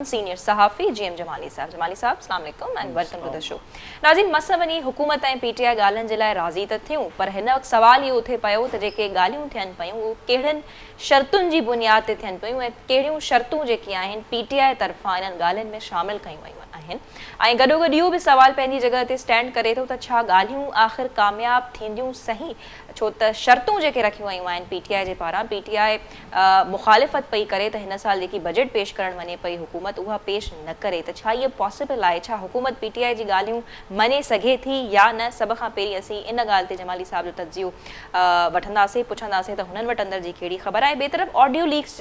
Senior صحافي جي M Jamali صاحب. جمالي صاحب، اسلام عليڪم and welcome to the show. ناظرين، مس وڃي حڪومت ۽ پي ٽي آء ڳالهين جي لاء راضي ته ٿيون، پر هن وقت سوال اهو اٿي پيو ته جيڪي ڳالهيون ٿين پيون، اهو ڪهڙن شرطن جي بنياد تي ٿين پيون ۽ ڪهڙيون شرطون جيڪي آهن پي ٽي آء طرفان انهن ڳالهين ۾ شامل ڪيون ويون آهن، ۽ گڏوگڏ اهو به سوال پنهنجي جڳهه تي اسٽينڊ ڪري ٿو ته ڇا ڳالهيون آخر ڪامياب ٿينديون سهي، ڇو ته شرطون جيڪي رکيون ويون آهن پي ٽي آء جي پاران، پي ٽي آء مخالفت پئي ڪري ته هن سال جيڪي بجيٽ پيش ڪرڻ وڃي پئي حڪومت اها پيش نه ڪري ته ڇا اهو پاسيبل آهي؟ ڇا حڪومت پي ٽي آء جي ڳالهيون مڃي سگهي ٿي يا نه؟ سڀ کان پهرين اسين ان ڳالهه تي جمالي صاحب جو تجزيو وٺنداسين، پڇنداسين ته هنن وٽ اندر جي ڪهڙي خبر آهي. ٻئي طرف آڊيو ليڪس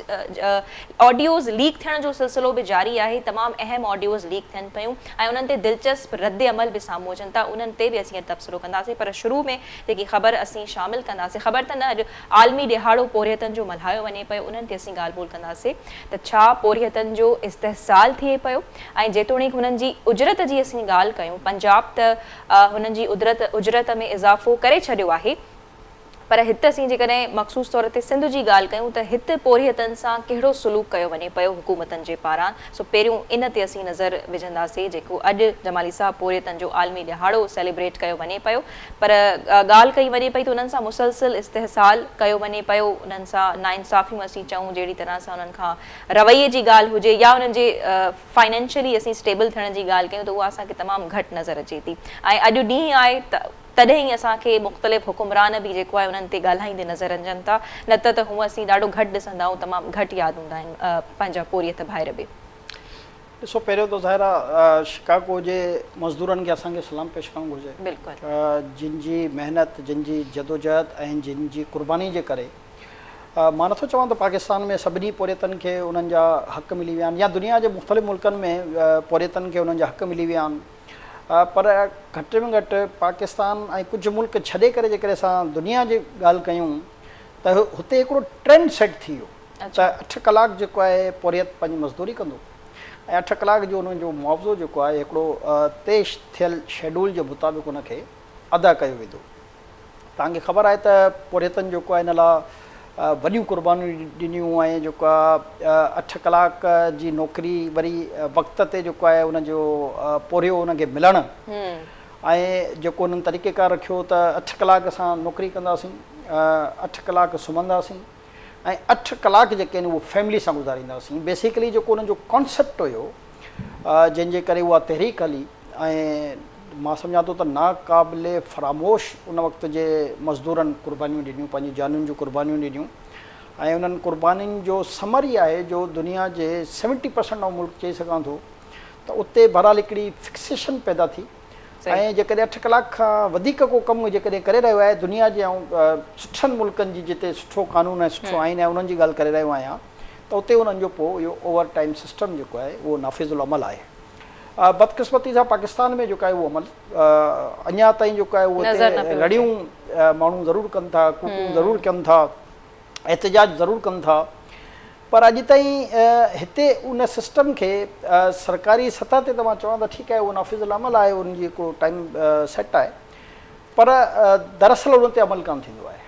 آڊيوز ليڪ ٿيڻ جو سلسلو به جاري آهي، تمام اهم آڊيوز ليڪ ٿين پيون ۽ انهن تي دلچسپ رد عمل به سامهون اچن ٿا، انهن تي به اسين اڄ تبصرو ڪنداسين، پر شروع ۾ جيڪي خبر اسين شامل ڪنداسين، خبر ته نه، اڄ عالمي ڏهاڙو پورهيتن جو ملهايو وڃي پيو، انهن تي اسين ڳالهه ٻولهه ڪنداسين ته ڇا پورهيتن جو استحصال ٿئي پيو ۽ جيتوڻيڪ هنن جي اجرت جي اسين ڳالهه ڪيون، پنجاب ته هنن جي ادرت اجرت ۾ اضافو ڪري ڇڏيو آهي، پر هت اسين جيڪڏهن مخصوص طور تي سنڌ جي ڳالهه ڪيون ته هت پورهيتن سان ڪهڙو سلوڪ ڪيو وڃي پيو حڪومتن جي پاران، سو پهريون ان تي اسين نظر وجهنداسين، جيڪو اڄ جمالي صاحب پورهيتن جو عالمي ڏهاڙو سيليبريٽ ڪيو وڃي پيو. پر ڳالهه ڪئي وڃي پئي ته انهن سان مسلسل استحصال ڪيو وڃي پيو، انهن سان ناانصافيون اسين چئون جهڙي طرح سان انهن کان رويي جي ڳالهه هجي يا انهن جي فائنينشلي اسين اسٽيبل ٿيڻ جي ڳالهه ڪيون ته اها اسان کي تمام گهٽ نظر اچي ٿي ۽ اڄ ڏينهن آهي ته تڏهن ئي اسان کي مختلف حڪمران به جيڪو آهي انهن تي ڳالهائيندي نظر اچن ٿا، نه ته ته هونء اسين ڏاڍو گهٽ ڏسندا آهيون، تمام گهٽ ياد هوندا آهن پنهنجا پورهيت ڀائر به. ڏسو، پهريون ته ظاهر آ شڪاگو جي مزدورن کي اسان کي سلام پيش ڪرڻ گهرجي. جن جي محنت، جن جي جدوجهد ۽ جن جي قرباني جي ڪري، مان نٿو چوان ته پاڪستان ۾ سڀني پورهيتن کي انهن جا حق ملي ويا آهن يا دنيا جي مختلف ملڪن ۾ پورهيتن کي انهن جا حق ملي ويا آهن، پر گهٽ ۾ گهٽ پاڪستان ۽ ڪجهه ملڪ ڇڏي ڪري جيڪڏهن اسان دنيا جي ڳالهه ڪيون ته هتي هڪڙو ٽرينڊ سيٽ ٿي ويو ته 8 ڪلاڪ جيڪو آهي پورهيت پنهنجي مزدوري ڪندو ۽ 8 ڪلاڪ جو ان جو معاوضو جيڪو آهي هڪڙو طئي ٿيل شيڊول جي مطابق ان کي ادا ڪيو ويندو. توهان کي خبر آهي ته پورهيتن جيڪو آهي ان لاء وڏيون قربانيون ڏنيون ۽ جيڪو آهي 8 ڪلاڪ جي نوڪري وري وقت تي جيڪو آهي ان جو پورهيو ان کي ملڻ ۽ جيڪو انهن طريقيڪار رکيو ته 8 ڪلاڪ اسان نوڪري ڪنداسين، 8 ڪلاڪ سمهنداسين ۽ 8 ڪلاڪ جيڪي آهن اهو فيملي سان گذارينداسين. بيسيڪلي جيڪو انهن جو ڪانسيپٽ هيو جنهن جي ڪري اها تحريڪ هلي ۽ مان سمجهان ٿو ته ناقابل فراموش ان وقت جي مزدورن قربانيون ڏنيون، پنهنجي جانين جون قربانيون ڏنيون ۽ انهن قربانين جو ثمر ئي آهي جو دنيا جي 70% آئون ملڪ چئي سگهان ٿو ته اتي بهرحال هڪڙي فڪسيشن پيدا ٿي ۽ جيڪڏهن 8 ڪلاڪ کان وڌيڪ ڪو ڪم جيڪڏهن ڪري رهيو آهي، دنيا جي آئون سٺن ملڪن جي جتي سٺو قانون ۽ سٺو آئين آهي انهن جي ڳالهه ڪري رهيو آهيان ته اتي انهن جو پوء اهو اوور ٽائيم سسٽم جيڪو آهي اهو نافذ العمل آهي. بدقسمتي سان پاڪستان ۾ جيڪو آهي اهو عمل اڃا تائين جيڪو آهي اهو اتي رڙيون ماڻهو ضرور ڪن ٿا، ڪوڪون ضرور ڪن ٿا، احتجاج ضرور ڪن ٿا، پر اڄ تائين هتي ان سسٽم کي سرڪاري سطح تي ته مان چوان ته ٺيڪ آهي اهو نافذ العمل آهي، ان جي هڪڙو ٽائيم سيٽ آهي، پر دراصل ان تي عمل ڪانه ٿيندو آهي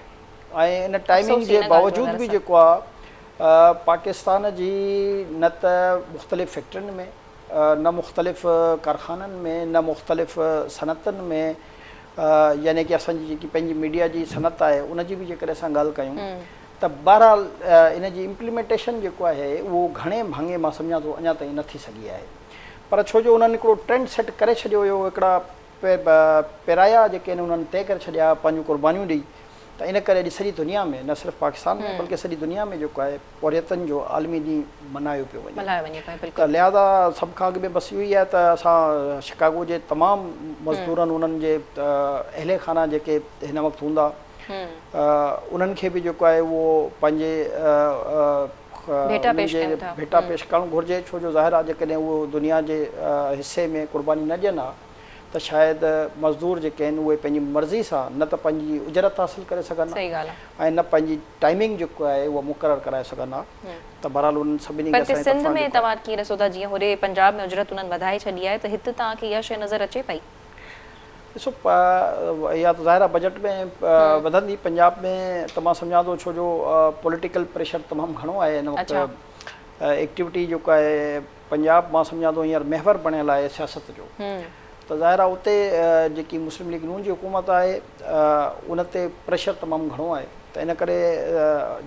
۽ ان ٽائمنگ جي باوجود به جيڪو آهي پاڪستان جي نه ته مختلف فيڪٽرين ۾، نه مختلف ڪارخانن ۾، نه مختلف صنعتن ۾، يعني ڪي اسان جي جيڪي پنهنجي ميڊيا جي صنعت آهي ان جي به جيڪڏهن اسان ڳالهه ڪيون ته بهرحال ان جي امپليمينٽيشن جيڪو آهي اهو گهڻي ڀاڱي مان سمجهان ٿو اڃا تائين نه ٿي سگهي آهي، پر ڇو جو انهن هڪڙو ٽرينڊ سيٽ ڪري ڇڏيو هيو، هڪڙا پيرايا جيڪي آهن انهن طئي ڪري ڇڏيا پنهنجون قربانيون ڏئي، ته ان ڪري اڄ سڄي دنيا ۾ نه صرف پاڪستان ۾ بلڪه سڄي دنيا ۾ جيڪو آهي پورهيتن جو عالمي ڏينهن ملهايو پيو وڃي. ملهايو وڃي پيو بلڪل. ته لهذا سڀ کان اڳ ۾ بس اهو ئي آهي ته اسان شڪاگو جي تمام مزدورن انهن جي اهل خانه جيڪي هن وقت هوندا انهن کي به جيڪو آهي اهو پنهنجي ڀيٽا پيش ڪيون ٿا. ڀيٽا پيش ڪرڻ گهرجي، ڇو جو ظاهر آهي جيڪڏهن اهو دنيا جي حصي ۾ قرباني نه ڏين ها ته شايد مزدور جيڪي آهن اهي پنهنجي مرضي سان نه ته پنهنجي اجرت حاصل ڪري سگهن ها ۽ نه پنهنجي ٽائمنگ جيڪو آهي اها مقرر ڪرائي سگهن ها، ته بهرحال انهن سڀني کي اسان جي طرفان. پر سنڌ ۾ توهان ڪيئن ڏسو ٿا، جيئن هوڏي پنجاب ۾ اجرت انهن وڌائي ڇڏي آهي ته هت توهان کي اها شيء نظر اچي پئي؟ ڏسو، اها ته ظاهر آهي بجيٽ ۾ وڌندي، پنجاب ۾ ته مان سمجهان ٿو ڇو جو پوليٽيڪل پريشر تمام گهڻو آهي هن وقت ايڪٽيوٽي جيڪو آهي پنجاب مان سمجهان ٿو هينئر محور بڻيل آهي سياست جو ته ظاهر آهي اتي جيڪي مسلم ليگ نون جي حڪومت آهي ان تي پريشر تمام گهڻو آهي ته ان ڪري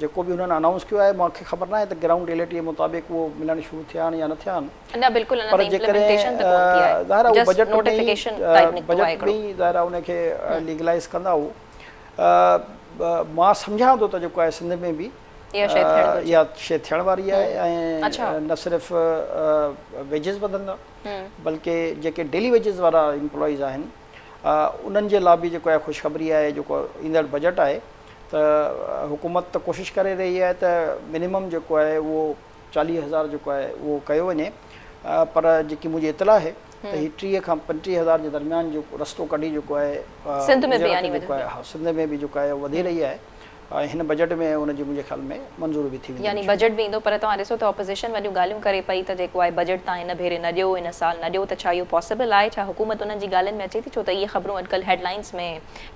جيڪو به هنن انائونس ڪيو آهي مونکي خبر ناهي ته گرائونڊ ريئلٽي جي مطابق اهو ملڻ شروع ٿيا آهن يا نه ٿيا آهن. نه بلڪل اڃا تائين امپليمينٽيشن ته ڪونه ٿي آهي جسٽ نوٽيفڪيشن ٽائيپ نڪتو آهي هڪڙو. بجيٽ ۾ ئي ظاهر آهي ان کي ليگلائيز ڪندا هو مان سمجهان ٿو ته جيڪو آهي سنڌ ۾ به اها شيء ٿيڻ گهرجي. اها شيء ٿيڻ واري آهي ۽ نه صرف ويجز وڌندا بلڪه جيڪي ڊيلي ويجز وارا امپلائيز آهن انهن جي لاء به جيڪو آهي خوشخبري آهي جيڪو ايندڙ بجيٽ آهي ته حڪومت ته ڪوشش ڪري رهي آهي ته منيمم جيڪو آهي اهو 40 هزار جيڪو آهي اهو ڪيو وڃي پر جيڪي منهنجي اطلاع آهي ته هي 30 کان 35 هزار جي درميان جو رستو ڪڍي جيڪو آهي سنڌ ۾ به يعني جيڪو آهي ها سنڌ ۾ به جيڪو آهي وڌي رهي آهي ۽ هن بجيٽ ۾ ان جي منهنجي خيال ۾ منظوري به ٿي ويندي. يعني بجيٽ به ايندو پر توهان ڏسو ته اپوزيشن وڏيون ڳالهيون ڪري پئي ته جيڪو آهي بجيٽ توهان هن ڀيري نه ڏيو هن سال نه ڏيو ته ڇا اهو پاسيبل آهي ڇا حڪومت انهن جي ڳالهين ۾ اچي ٿي ڇو ته اهي خبرون اڄڪلهه هيڊ لائنز ۾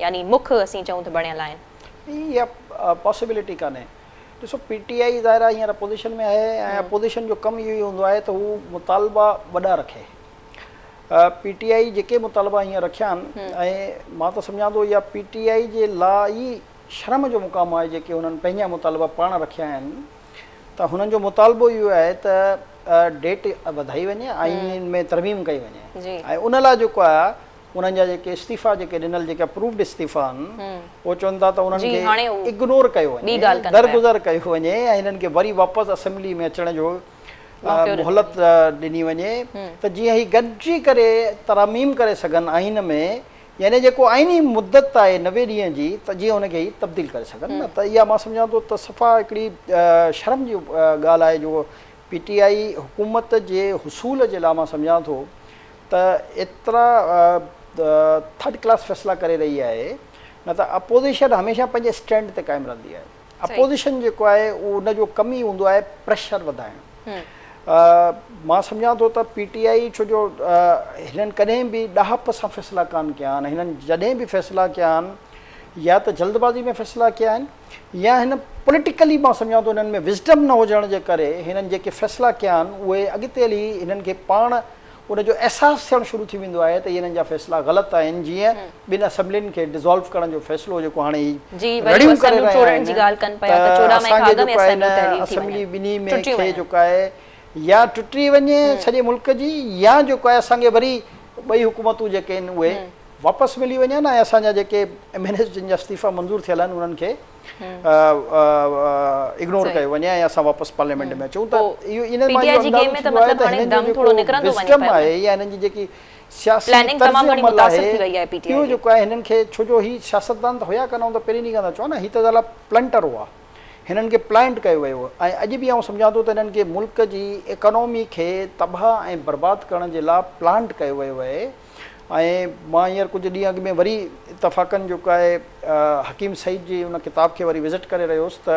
يعني مک اسين چئون ته بڻيل آهن. اها پاسيبلٽي ڪانهي. ڏسو پي ٽي آء ظاهر آهي هينئر اپوزيشن ۾ آهي ۽ اپوزيشن جو ڪم اهو ئي هوندو آهي ته هو مطالبا وڏا رکي. پي ٽي آء جيڪي مطالبا هينئر رکيا آهن ۽ مان ته سمجهان ٿو اها پي ٽي آء جي لاء ئي شرم جو مقام آهي جيڪي هنن پنهنجا مطالبا پاڻ رکيا آهن ته هنن جو مطالبو اهو آهي ته ڊيٽ وڌائي وڃي آئين ۾ ترميم ڪئي وڃي ۽ ان لاء جيڪو آهي انهن جا جيڪي استعيفا جيڪي ڏنل جيڪي اپرووڊ استعيفا آهن اهو چون ٿا ته انهن کي اگنور ڪيو وڃي درگذر ڪيو وڃي ۽ هنن کي وري واپس اسيمبلي ۾ اچڻ جو مهلت ڏني وڃي ته جيئن هي گڏجي ڪري تراميم ڪري سگهن آئين ۾ يعني جيڪو آئيني مدت آهي 90 ڏينهن جي ته جيئن ان کي هي تبديل ڪري سگهن نه ته اها مان سمجهان ٿو ته صفا هڪڙي شرم جي ڳالهه آهي جو پي ٽي آئي حڪومت جي حصول جي لاء مان سمجهان ٿو ته ايترا ٿرڊ ڪلاس فيصلا ڪري رهي آهي نه ته اپوزيشن هميشه پنهنجي اسٽينڊ تي قائم رهندي آهي. اپوزيشن جيڪو آهي ان جو ڪم ئي هوندو آهي پريشر وڌائڻ. مان سمجهان ٿو ته پي ٽي آء ڇو جو هنن ڪڏهن به ڏاهپ سان فيصلا ڪانه ڪيا آهن، هنن جڏهن به فيصلا ڪيا آهن يا ته جلدبازي ۾ فيصلا ڪيا آهن يا هن پوليٽيڪلي مان سمجهان ٿو هنن ۾ وزڊم نه هجڻ جي ڪري هنن جيڪي فيصلا ڪيا آهن اهي اڳتي هلي هنن کي پاڻ ان جو احساس ٿيڻ شروع ٿي ويندو آهي ته هنن جا فيصلا غلط آهن جيئن ٻن اسيمبلين کي ڊزالو ڪرڻ جو فيصلو جيڪو هاڻي هي رڙيون ڪري رهيا آهن ته اسان کي جيڪو آهي نه اسيمبلي ٻنهي ۾ کي جيڪو آهي يا ٽٽي وڃي سڄي ملڪ جي يا جيڪو آهي اسان کي وري ٻئي حڪومتون جيڪي آهن اهي واپس ملي وڃن ۽ اسان جا جيڪي ايم اين ايز جن جا استعيفا منظور ٿيل آهن انهن کي اگنور ڪيو وڃي ۽ اسان واپس پارليامينٽ ۾ اچون ته اهو انهن مان اهو اندازو ٿيندو آهي ته هنن جو جيڪو وزڊم آهي يا هنن جي جيڪي سياسي طرز عمل آهي اهو جيڪو آهي هنن کي ڇو جو هي سياستدان ته هيا ڪانه آئون ته پهرين ڏينهن کان ٿو چوان نه هي ته ذرا پلنٽر هئا هنن کي پلانٽ ڪيو ويو هو ۽ اڄ به آئون سمجهان ٿو ته هنن کي ملڪ جي ايڪانومي کي تباهه ۽ برباد ڪرڻ جي لاء پلانٽ ڪيو ويو آهي ۽ مان هينئر ڪجهه ڏينهن اڳ ۾ وري اتفاقن جيڪو آهي حڪيم سعيد جي ان ڪتاب کي وري وزٽ ڪري رهيو هوس ته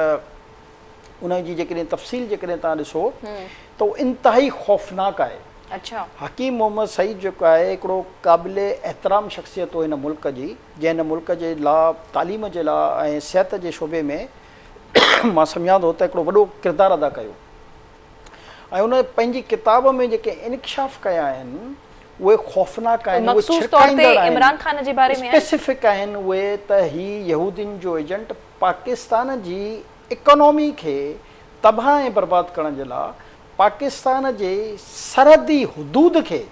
ان جي جيڪڏهن تفصيل جيڪڏهن توهان ڏسو ته اهو انتهائي خوفناڪ آهي. حڪيم محمد سعيد جيڪو آهي هڪڙو قابل احترام شخصيت هو هن ملڪ جي جنهن هن ملڪ جي لا تعليم جي لا ۽ صحت جي شعبي ۾ مان سمجهان ٿو ته هڪڙو وڏو ڪردار ادا ڪيو. ۽ ان پنهنجي ڪتاب ۾ جيڪي انڪشاف ڪيا آهن اهي خوفناڪ آهن، اهي ڇرڪائيندڙ آهن، اسپيسفڪ آهن اهي ته هي يهودين جو ايجنٽ پاڪستان جي اڪانومي کي تباهه ۽ برباد ڪرڻ جي لاء پاڪستان جي سرحدي حدود کي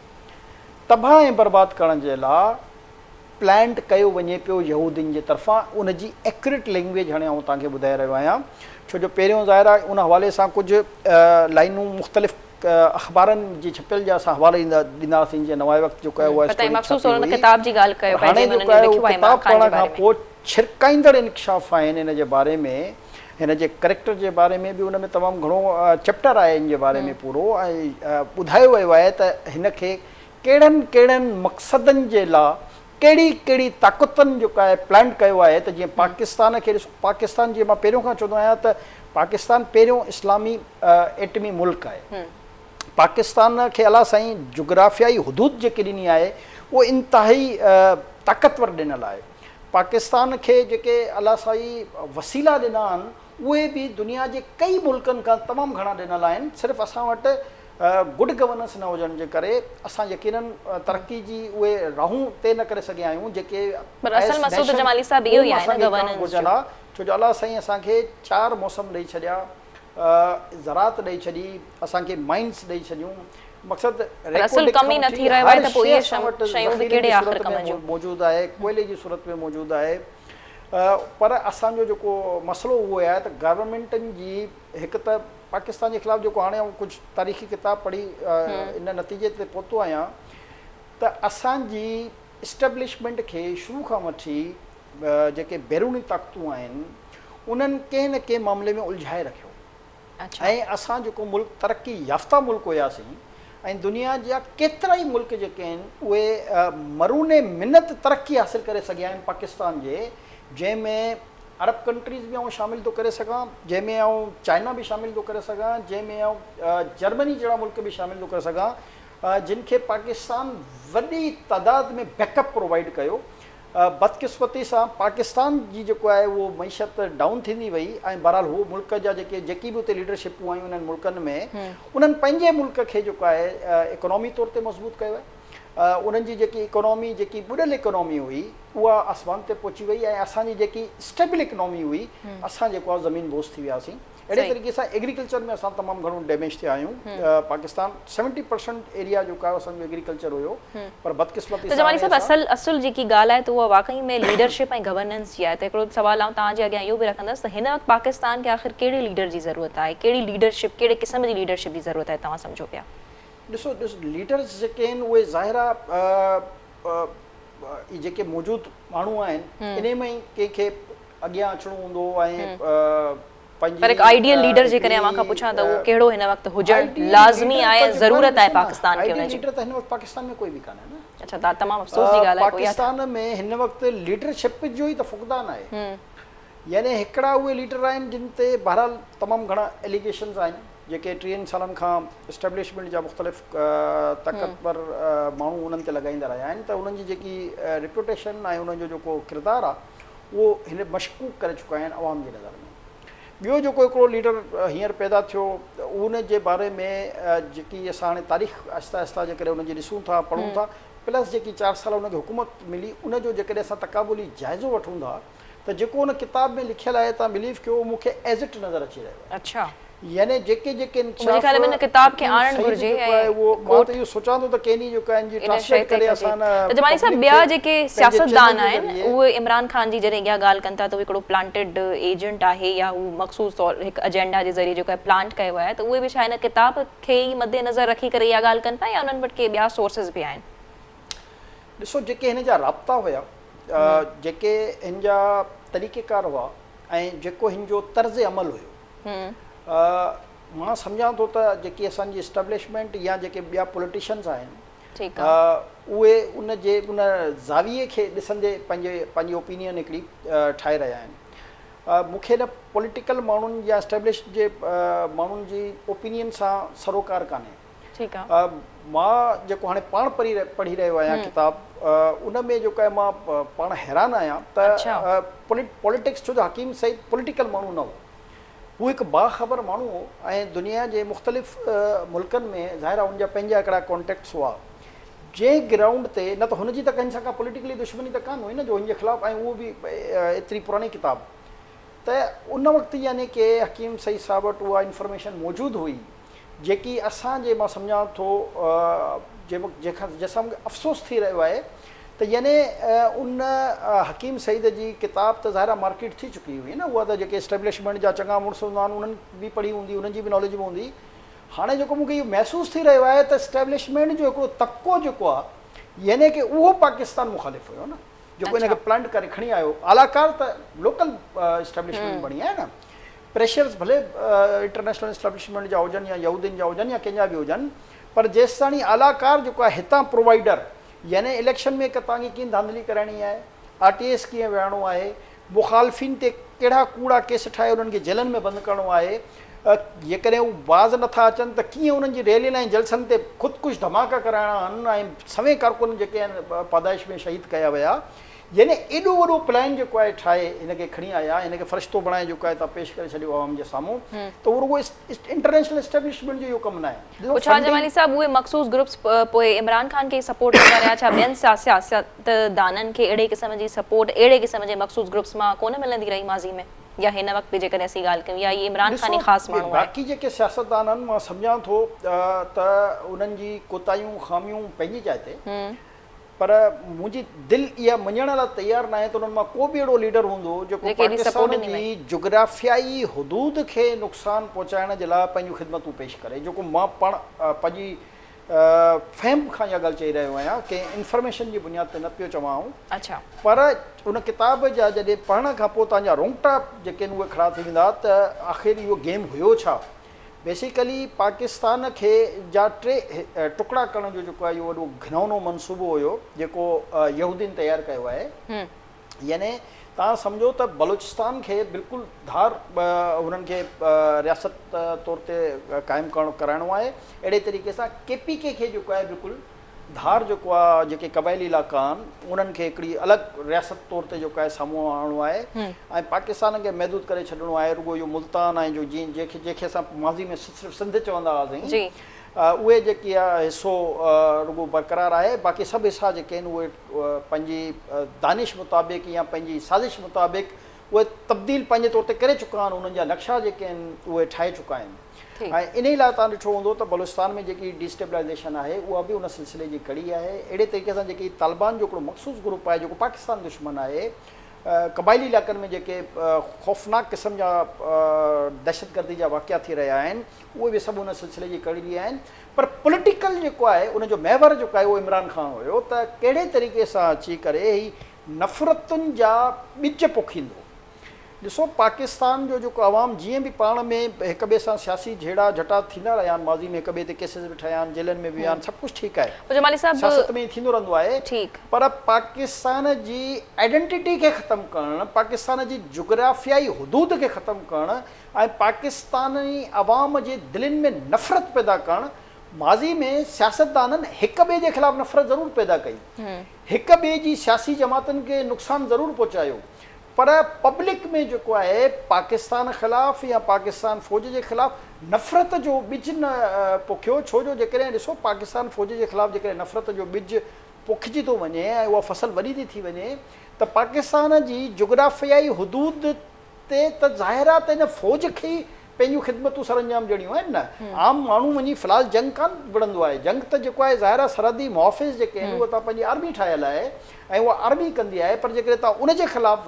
تباهه ۽ برباد ڪرڻ جي لاء پلانٽ ڪيو وڃي پيو يهودين جي طرفان ان جي ايڪيوريٽ لينگويج هاڻي آئون توهان کي ٻڌائي رهيو آهيان ڇو جو پهريون ظاهر آهي ان حوالي سان ڪجهه لائنون مختلف اخبارن جي ڇپيل جا اسان حوالا ڏيندا ڏينداسين جيئن نواء وقت جيڪو آهي اها اسٽوري ڇاپي هئي پر هاڻي جيڪو آهي اهو ڪتاب پڙهڻ کان پوء ڇرڪائيندڙ انڪشاف آهن ان جي باري ۾ هن جي ڪريڪٽر جي باري ۾ به ان ۾ تمام گهڻو چيپٽر آهي ان جي باري ۾ پورو ۽ ٻڌايو ويو آهي ته هن کي ڪهڙن ڪهڙن مقصدن جي لا ڪهڙي ڪهڙي طاقتن جيڪو آهي پلانٽ ڪيو آهي ته جيئن پاڪستان کي ڏسو پاڪستان جيئن مان پهريون کان چوندو آهيان ته پاڪستان پهريون اسلامي ايٽمي ملڪ آهي پاڪستان کي الله سائين جغرافيائي حدود جيڪي ڏني آهي اهو انتهائي طاقتور ڏنل آهي پاڪستان کي جيڪي الله سائين وسيلا ڏنا آهن اهي به دنيا جي ڪئي ملڪن کان تمام گهڻا ڏنل آهن. صرف اسان وٽ گڊ گورننس نه هجڻ جي ڪري اسان يقينن ترقي جي اهي راهون طئي نه ڪري سگهيا آهيون جيڪي پر اصل مسئلو ته جمالي صاحب اهو ئي آهي نه گورننس جو. ڇو جو الله سائين اسان کي 4 موسم ڏئي ڇڏيا، زراعت ڏئي ڇڏي، اسان کي مائنز ڏئي ڇڏيون، مقصد پر اصل ڪم ئي نه ٿي رهيو آهي ته پوء اهي شيون به ڪهڙي آخر ڪم جون. موجود آهي، ڪوئلي جي صورت ۾ موجود آهي. پر اسان جو جيڪو مسئلو اهو آهي ته گورنمينٽن جي هڪ ته پاڪستان جي خلاف جيڪو هاڻي آئون ڪجهه تاريخي ڪتاب پڙهي ان نتيجي تي پهتو آهيان ته اسان جي اسٽيبلشمينٽ کي شروع کان وٺي جيڪي بيروني طاقتون آهن انهن ڪنهن نه ڪنهن معاملي ۾ الجهائي رکيو. ۽ اسان جيڪو ملڪ ترقي يافته ملڪ هياسين ۽ دنيا جا ڪيترائي ملڪ جيڪي آهن اهي مرهون منت ترقي حاصل ڪري سگهيا آهن پاڪستان جي، جنهن ۾ عرب ڪنٽريز به آئون شامل ٿو ڪري سگهان، جنهن ۾ آئون چائنا به شامل ٿو ڪري سگهان، جنهن ۾ آئون جرمني جهڙا ملڪ به شامل ٿو ڪري سگهان، جن کي پاڪستان وڏي تعداد ۾ بيڪ اپ پرووائيڊ ڪيو. بدقسمتي سان پاڪستان جي جيڪو آهي اهو معيشت ڊائون ٿيندي وئي ۽ بهرحال هو ملڪ جا جيڪي جيڪي به اتي ليڊرشپون آيون انهن ملڪن ۾ انهن پنهنجي ملڪ کي جيڪو آهي اڪانومي طور تي مضبوط ڪيو آهي انهن جي جيڪي اڪانومي جيڪي ٻڏل اڪانومي هئي اها آسمان تي پهچي وئي ۽ اسان جي جيڪي اسٽيبل اڪانومي هئي اسان جيڪو آهي زمين بوس ٿي وياسين. اهڙي طريقي سان ايگريڪلچر ۾ اسان تمام گهڻو ڊيميج ٿيا آهيون. پاڪستان 70% ايريا جيڪو آهي اسان جو ايگريڪلچر هيو پر بدقسمتي ته جمالي صاحب اصل اصل جيڪي ڳالهه آهي ته اها واقعي ۾ ليڊرشپ ۽ گورننس جي آهي ته هڪڙو سوال آئون توهان جي اڳيان اهو به رکندس ته هن وقت پاڪستان کي آخر ڪهڙي ليڊر جي ضرورت آهي ڪهڙي ليڊرشپ ڪهڙي قسم جي ليڊرشپ جي ضرورت آهي توهان سمجهو پيا؟ ڏسو ڏسو ليڊرز جيڪي آهن اهي ظاهر آهي جيڪي موجود ماڻهو آهن انهي ۾ ئي ڪنهن کي اڳيان اچڻو هوندو ۽ پنهنجي پر هڪ آئيڊيل ليڊر جيڪڏهن اوهان کان پڇان ته اهو ڪهڙو هن وقت هجڻ لازمي آهي ۽ ضرورت آهي پاڪستان کي ان جي؟ آئيڊيل ليڊر ته هن وقت پاڪستان ۾ ڪوئي به ڪانهي نه. اڇا دا تمام افسوس جي ڳالهه آهي پوء اها پاڪستان ۾ هن وقت ليڊرشپ جو ئي ته فقدان آهي. يعني هڪڙا اهي ليڊر آهن جن تي بهرحال تمام گهڻا اليگيشنز آهن جيڪي 30 سالن کان اسٽيبلشمينٽ جا مختلف طاقتور ماڻهو انهن تي لڳائيندا رهيا آهن ته انهن جي جيڪي ريپيوٽيشن ۽ انهن جو جيڪو ڪردار آهي اهو هن مشڪوڪ ڪري چڪا آهن عوام جي نظر ۾. ٻيو جيڪو هڪڙو ليڊر هينئر پيدا ٿيو ان جي باري ۾ جيڪي اسان هاڻي تاريخ آهستي آهستي جيڪڏهن ان جي ڏسون ٿا پڙهون ٿا پلس جيڪي 4 سال ان کي حڪومت ملي ان جو جيڪڏهن اسان تقابلي جائزو وٺون ٿا ته جيڪو ان ڪتاب ۾ لکيل آهي توهان بليف ڪيو مون کي ايز it نظر اچي رهيو آهي. اڇا. يعني جيڪي جيڪي انڪشاف منهنجي خيال ۾ ان ڪتاب کي آڻڻ گهرجي ۽ اهو مان ته اهو سوچان ٿو ته ڪنهن ڏينهن جيڪو آهي ان جي ٽرانسليٽ ڪري اسان ته جمالي صاحب ٻيا جيڪي سياستدان آهن اهي عمران خان جي جڏهن اها ڳالهه ڪن ٿا ته هو هڪڙو پلانٽيڊ ايجنٽ آهي يا هو مخصوص طور هڪ ايجنڊا جي ذريعي جيڪو آهي پلانٽ ڪيو آهي ته اهي به ڇا هن ڪتاب کي ئي مد نظر رکي ڪري اها ڳالهه ڪن ٿا يا انهن وٽ ڪي ٻيا سورسز به آهن؟ ڏسو جيڪي هن جا رابطا هيا جيڪي هن جا طريقيڪار هئا ۽ جيڪو هن جو طرز عمل هيو مان سمجهان ٿو ته جيڪي اسان جي اسٽيبلشمينٽ يا جيڪي ٻيا پوليٽيشنز آهن اهي ان جي ان زاويي کي ڏسندي پنهنجي پنهنجي اوپينين هڪڙي ٺاهي رهيا آهن. مون کي نه پوليٽيڪل ماڻهن يا اسٽيبلش جي ماڻهن جي اوپينين سان سروڪار ڪانهي. مان جيڪو هاڻي پاڻ پڙهي رهيو آهيان ڪتاب ان ۾ جيڪو آهي مان پاڻ حيران آهيان ته پوليٽڪس ڇو جو حڪيم سعيد پوليٽيڪل ماڻهو نه هو. هو هڪ باخبر ماڻهو هو ۽ دنيا جي مختلف ملڪن ۾ ظاهر آهي ان جا پنهنجا هڪڙا ڪانٽيڪٽس هئا. جنهن گرائونڊ تي نه ته هن جي ته ڪنهن سان ڪا پوليٽيڪلي دشمني ته ڪانه هئي نه جو هن جي خلاف ۽ اهو به ايتري پراڻي ڪتاب ته ان وقت يعني ڪي حڪيم سعيد صاحب وٽ اها انفارميشن موجود هئي جيڪي اسان جي مان سمجهان ٿو جنهن کان جنهن سان مون کي افسوس ٿي رهيو آهي ته يعني ان حڪيم سعيد جي ڪتاب ته ظاهر آهي مارڪيٽ ٿي چڪي هئي نه اها ته جيڪي اسٽيبلشمينٽ جا چڱا مڙس هوندا آهن انهن به پڙهي هوندي انهن جي به ناليج ۾ هوندي هاڻي جيڪو مون کي اهو محسوس ٿي رهيو آهي ته اسٽيبلشمينٽ جو هڪڙو طبقو جيڪو آهي يعني ڪي اهو پاڪستان مخالف هيو نه جيڪو ان کي پلانٽ ڪري کڻي آيو اعليٰ ڪار ته لوڪل اسٽيبلشمينٽ بڻي آهي نه پريشرز ڀلي انٽرنيشنل اسٽيبلشمينٽ جا هجن يا يهودين جا هجن يا ڪنهن جا به هجن پر جيستاڻي اعليٰ ڪار جيڪو آهي هتان پرووائيڊر يعني اليڪشن ۾ توهان کي ڪيئن ڌانڌلي ڪرائڻي آهي، آر ٽي ايس ڪيئن ويهارڻو آهي، مخالفين تي ڪهڙا ڪوڙا ڪيس ٺاهي انهن کي جيلن ۾ بند ڪرڻو آهي، جيڪڏهن هو باز نٿا اچن ته ڪيئن انهن جي ريلين ۽ جلسن تي خودڪش ڌماڪا ڪرائڻا آهن ۽ سوين ڪارڪن جيڪي آهن پادائش ۾ شهيد ڪيا ويا. يعني ايڏو وڏو پلان جيڪو آهي ٺاهي هن کي کڻي آيا، هن کي فرشتو بڻائي جيڪو آهي تان پيش ڪري ڇڏيو عوام جي سامهون ته اهو رڳو انٽرنيشنل اسٽيبلشمينٽ جو اهو ڪم ناهي. پوء ڇا جمالي صاحب اهي مخصوص گروپس پوء عمران خان کي ئي سپورٽ ڪندا رهيا؟ ڇا ٻين سياستدانن کي اهڙي قسم جي سپورٽ اهڙي قسم جي مخصوص گروپس مان ڪونه ملندي رهي ماضي ۾ يا هن وقت به جيڪڏهن اسين ڳالهه ڪيون يا هي عمران خان ئي ڏسو خاص ماڻهو آهي؟ باقي جيڪي سياستدان آهن مان سمجهان ٿو ته انهن جي ڪوتاهيون خاميون پنهنجي جاء تي پر منهنجي دل اها مڃڻ لاء تيار ناهي ته انهن مان ڪو به اهڙو ليڊر هوندو جيڪو پاڪستان جي جغرافيائي حدود کي نقصان پهچائڻ جي لاء پنهنجون خدمتون پيش ڪري جيڪو مان پاڻ پنهنجي فهم کان اها ڳالهه چئي رهيو آهيان ڪنهن انفارميشن جي بنياد تي نه پيو چوان آئون پر ان ڪتاب جا جڏهن پڙهڻ کان پوء توهان جا رونگٽا جيڪي آهن اهي کڙا ٿي ويندا ته آخر اهو گيم هيو ڇا؟ بيسيڪلي پاڪستان کي جا ٽي ٽڪڙا ڪرڻ جو جيڪو آهي اهو وڏو گهنائونو منصوبو هيو جيڪو يهودين تيار ڪيو آهي يعني توهان سمجهو ته بلوچستان کي بلڪل ڌار هنن کي رياست طور تي قائم ڪرڻ ڪرائڻو آهي اهڙي طريقي سان ڪي پي ڪي کي جيڪو آهي بلڪل ڌار جيڪو آ جيڪي قبائلي علائقا آهن انهن کي هڪڙي الڳ رياست طور تي جيڪو آهي سامهون آڻڻو آهي ۽ پاڪستان کي محدود ڪري ڇڏڻو آهي رڳو اهو ملتان ۽ جو جيئن جنهن کي جنهن کي اسان ماضي ۾ صرف سنڌ چوندا هئاسين اهي جيڪي آ حصو رڳو برقرار آهي باقي سڀ حصا جيڪي آهن اهي پنهنجي دانش مطابق يا پنهنجي سازش مطابق اهي تبديل پنهنجي طور تي ڪري چڪا آهن انهن جا نقشا جيڪي آهن اهي ٺاهي چڪا آهن. ۽ انهي لاء توهان ڏٺو هوندو ته بلوچستان ۾ جيڪي ڊي اسٽيبلائيزيشن آهي اها به ان سلسلي جي ڪڙي آهي. اهڙي طريقي سان جيڪي طالبان جو هڪڙو مخصوص گروپ آهي جيڪو پاڪستان دشمن آهي قبائلي علائقن ۾ جيڪي خوفناڪ قسم جا دهشتگردي جا واقعا ٿي رهيا آهن اهي به سڀ ان سلسلي جي ڪڙي آهن پر پوليٽيڪل جيڪو آهي ان جو محور جيڪو آهي اهو عمران خان هيو ته ڪهڙي طريقي سان اچي ڪري هي نفرتن جا ٻج پوکيندو. ڏسو پاڪستان جو جيڪو عوام جيئن به پاڻ ۾ هڪ ٻئي سان سياسي جهيڙا جهٽا ٿيندا رهيا آهن ماضي ۾ هڪ ٻئي تي ڪيسز به ٺهيا آهن جيلن ۾ به ويا آهن سڀ ڪجهه ٺيڪ آهي جمالي صاحب سياست ۾ ٿيندو رهندو آهي ٺيڪ پر پاڪستان جي آئيڊنٽيٽي کي ختم ڪرڻ پاڪستان جي جغرافيائي حدود کي ختم ڪرڻ ۽ پاڪستاني عوام جي دلين ۾ نفرت پيدا ڪرڻ ماضي ۾ سياستدانن هڪ ٻئي جي خلاف نفرت ضرور پيدا ڪئي هڪ ٻئي جي سياسي جماعتن کي نقصان ضرور پهچايو پر پبلڪ ۾ جيڪو آهي پاڪستان خلاف يا پاڪستان فوج جي خلاف نفرت جو ٻج نه پوکيو ڇو جو جيڪڏهن ڏسو پاڪستان فوج جي خلاف جيڪڏهن نفرت جو ٻج پوکجي ٿو وڃي ۽ اها فصل وڏي ٿي ٿي وڃي ته پاڪستان جي جغرافيائي حدود تي ته ظاهر آهي ته ان فوج کي ئي پنهنجون خدمتون سرانجام ڏيڻيون آهن نه. عام ماڻهو وڃي في الحال جنگ ڪانه وڙهندو آهي. جنگ ته جيڪو آهي ظاهر آهي سرحدي محافظ جيڪي آهن اهي توهان پنهنجي آرمي ٺاهيل آهي ۽ اها آرمي ڪندي آهي پر جيڪڏهن توهان ان جي خلاف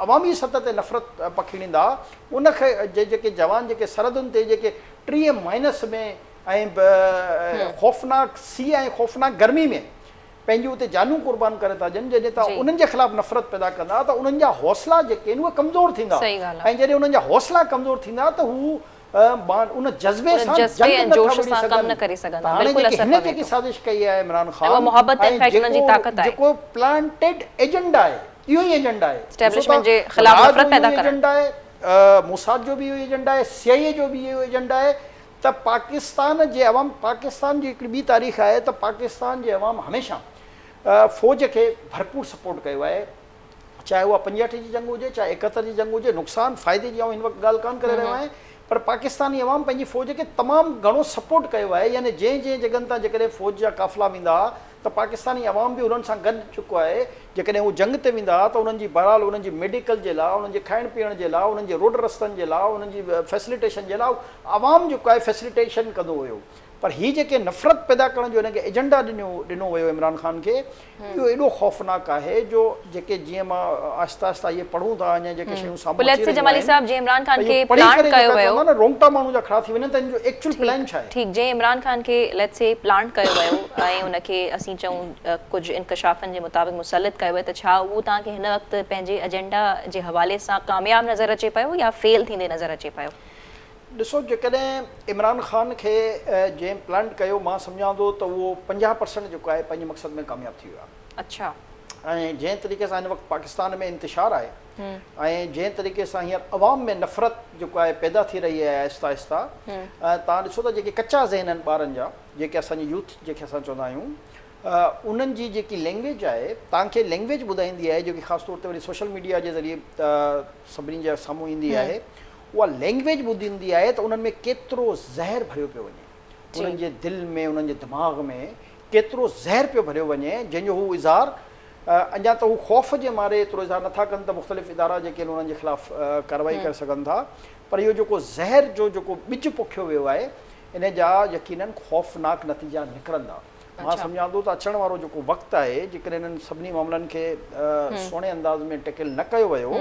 عوامي سطح تي نفرت پکيڙيندا ان کي جيڪي جوان جيڪي سرحدن تي جيڪي 30 مائنس ۾ ۽ خوفناڪ سيء ۽ خوفناڪ گرمي ۾ پنهنجون اتي جانيون قربان ڪري ٿا ڏين، جڏهن توهان انهن جي خلاف نفرت پيدا ڪندا ته انهن جا حوصلا جيڪي آهن اهي ڪمزور ٿيندا ۽ جڏهن انهن جا حوصلا ڪمزور ٿيندا ته هو ان جذبي سان جنگ نه ٿا وڙهي سگهن ته هاڻي جيڪي هن جيڪي سازش ڪئي آهي عمران خان ۽ جيڪو پلانٽيڊ ايجنڊا آهي اهو ئي ايجنڊا آهي ڏسو ته را جو اهو ئي ايجنڊا آهي، موساد جو به اهو ئي ايجنڊا آهي، سي آء اي جو به اهو ئي ايجنڊا آهي ته پاڪستان جي عوام پاڪستان جي هڪڙي ٻي تاريخ آهي ته پاڪستان جي عوام هميشه فوج کي ڀرپور سپورٽ ڪيو آهي چاهي اها 65 جي جنگ هجي چاهي 71 جي جنگ هجي نقصان فائدي جي آئون هن وقت ڳالهه ڪانه ڪري رهيو آهيان پر پاڪستاني عوام پنهنجي فوج کي تمام گهڻو سپورٽ ڪيو آهي يعني جنهن جنهن جڳهن تان جيڪڏهن فوج جا قافلا ويندا ها ته پاڪستاني عوام به انهن سان گڏ چڪو آهي، جيڪڏهن هو جنگ تي ويندا ها ته انهن جي بهرحال انهن جي ميڊيڪل جي لاء، انهن جي کائڻ پيئڻ جي لاء، انهن جي روڊ رستن جي لاء، انهن جي فيسليٽيشن جي لاء عوام جيڪو آهي فيسليٽيشن ڪندو هيو پر هي جيڪي نفرت پيدا ڪرڻ جو هن کي ايجنڊا ڏنو ڏنو ويو عمران خان کي اهو ايڏو خوفناڪ آهي جو جيڪي جيئن مان آهسته آهسته اهي پڙهون ٿا اڃا جيڪي شيون سامهون اچي رهيون آهن ته اهو پڙهي ڪري جيڪا چوندا نه رونگٽا ماڻهو جا کڙا ٿي وڃن ته ان جو ايڪچوئل پلان ڇا آهي. ٺيڪ جنهن عمران خان کي ليٽس سي پلانٽ ڪيو ويو ۽ ان کي اسين چئون ڪجهه انڪشافن جي مطابق مسلط ڪيو ويو ته ڇا اهو توهان کي هن وقت پنهنجي ايجنڊا جي حوالي سان ڪامياب نظر اچي پيو يا فيل ٿيندي نظر اچي پيو؟ ڏسو جيڪڏهن عمران خان کي جنهن پلانٽ ڪيو مان سمجهان ٿو ته اهو 50 پرسنٽ جيڪو آهي پنهنجي مقصد ۾ ڪامياب ٿي ويو آهي. اڇا. ۽ جنهن طريقي سان هن وقت پاڪستان ۾ انتشار آهي ۽ جنهن طريقي سان هينئر عوام ۾ نفرت جيڪو آهي پيدا ٿي رهي آهي آهستي آهستي توهان ڏسو ته جيڪي ڪچا ذهن آهن ٻارن جا جيڪي اسان جي يوٿ جنهن کي اسان چوندا آهيون انهن جي جيڪي لينگويج آهي توهان کي لينگويج ٻڌائيندي آهي جيڪي خاص طور تي وري سوشل ميڊيا جي ذريعي سڀني جي سامهون ايندي آهي اها لينگويج ٻڌندي آهي ته انهن ۾ ڪيترو زهر ڀريو پيو وڃي انهن جي دل ۾ انهن جي دماغ ۾ ڪيترو زهر پيو ڀريو وڃي جنهن جو هو اظهار اڃا ته هو خوف جي ماري ايترو اظهار نٿا ڪن ته مختلف ادارا جيڪي آهن انهن جي خلاف ڪارروائي ڪري سگهن ٿا پر اهو جيڪو زهر جو جيڪو ٻج پوکيو ويو آهي ان جا يقينن خوفناڪ نتيجا نڪرندا. مان سمجهان ٿو ته اچڻ وارو جيڪو وقت آهي جيڪڏهن انهن سڀني معاملن کي سهڻي انداز ۾ ٽيڪل نه ڪيو ويو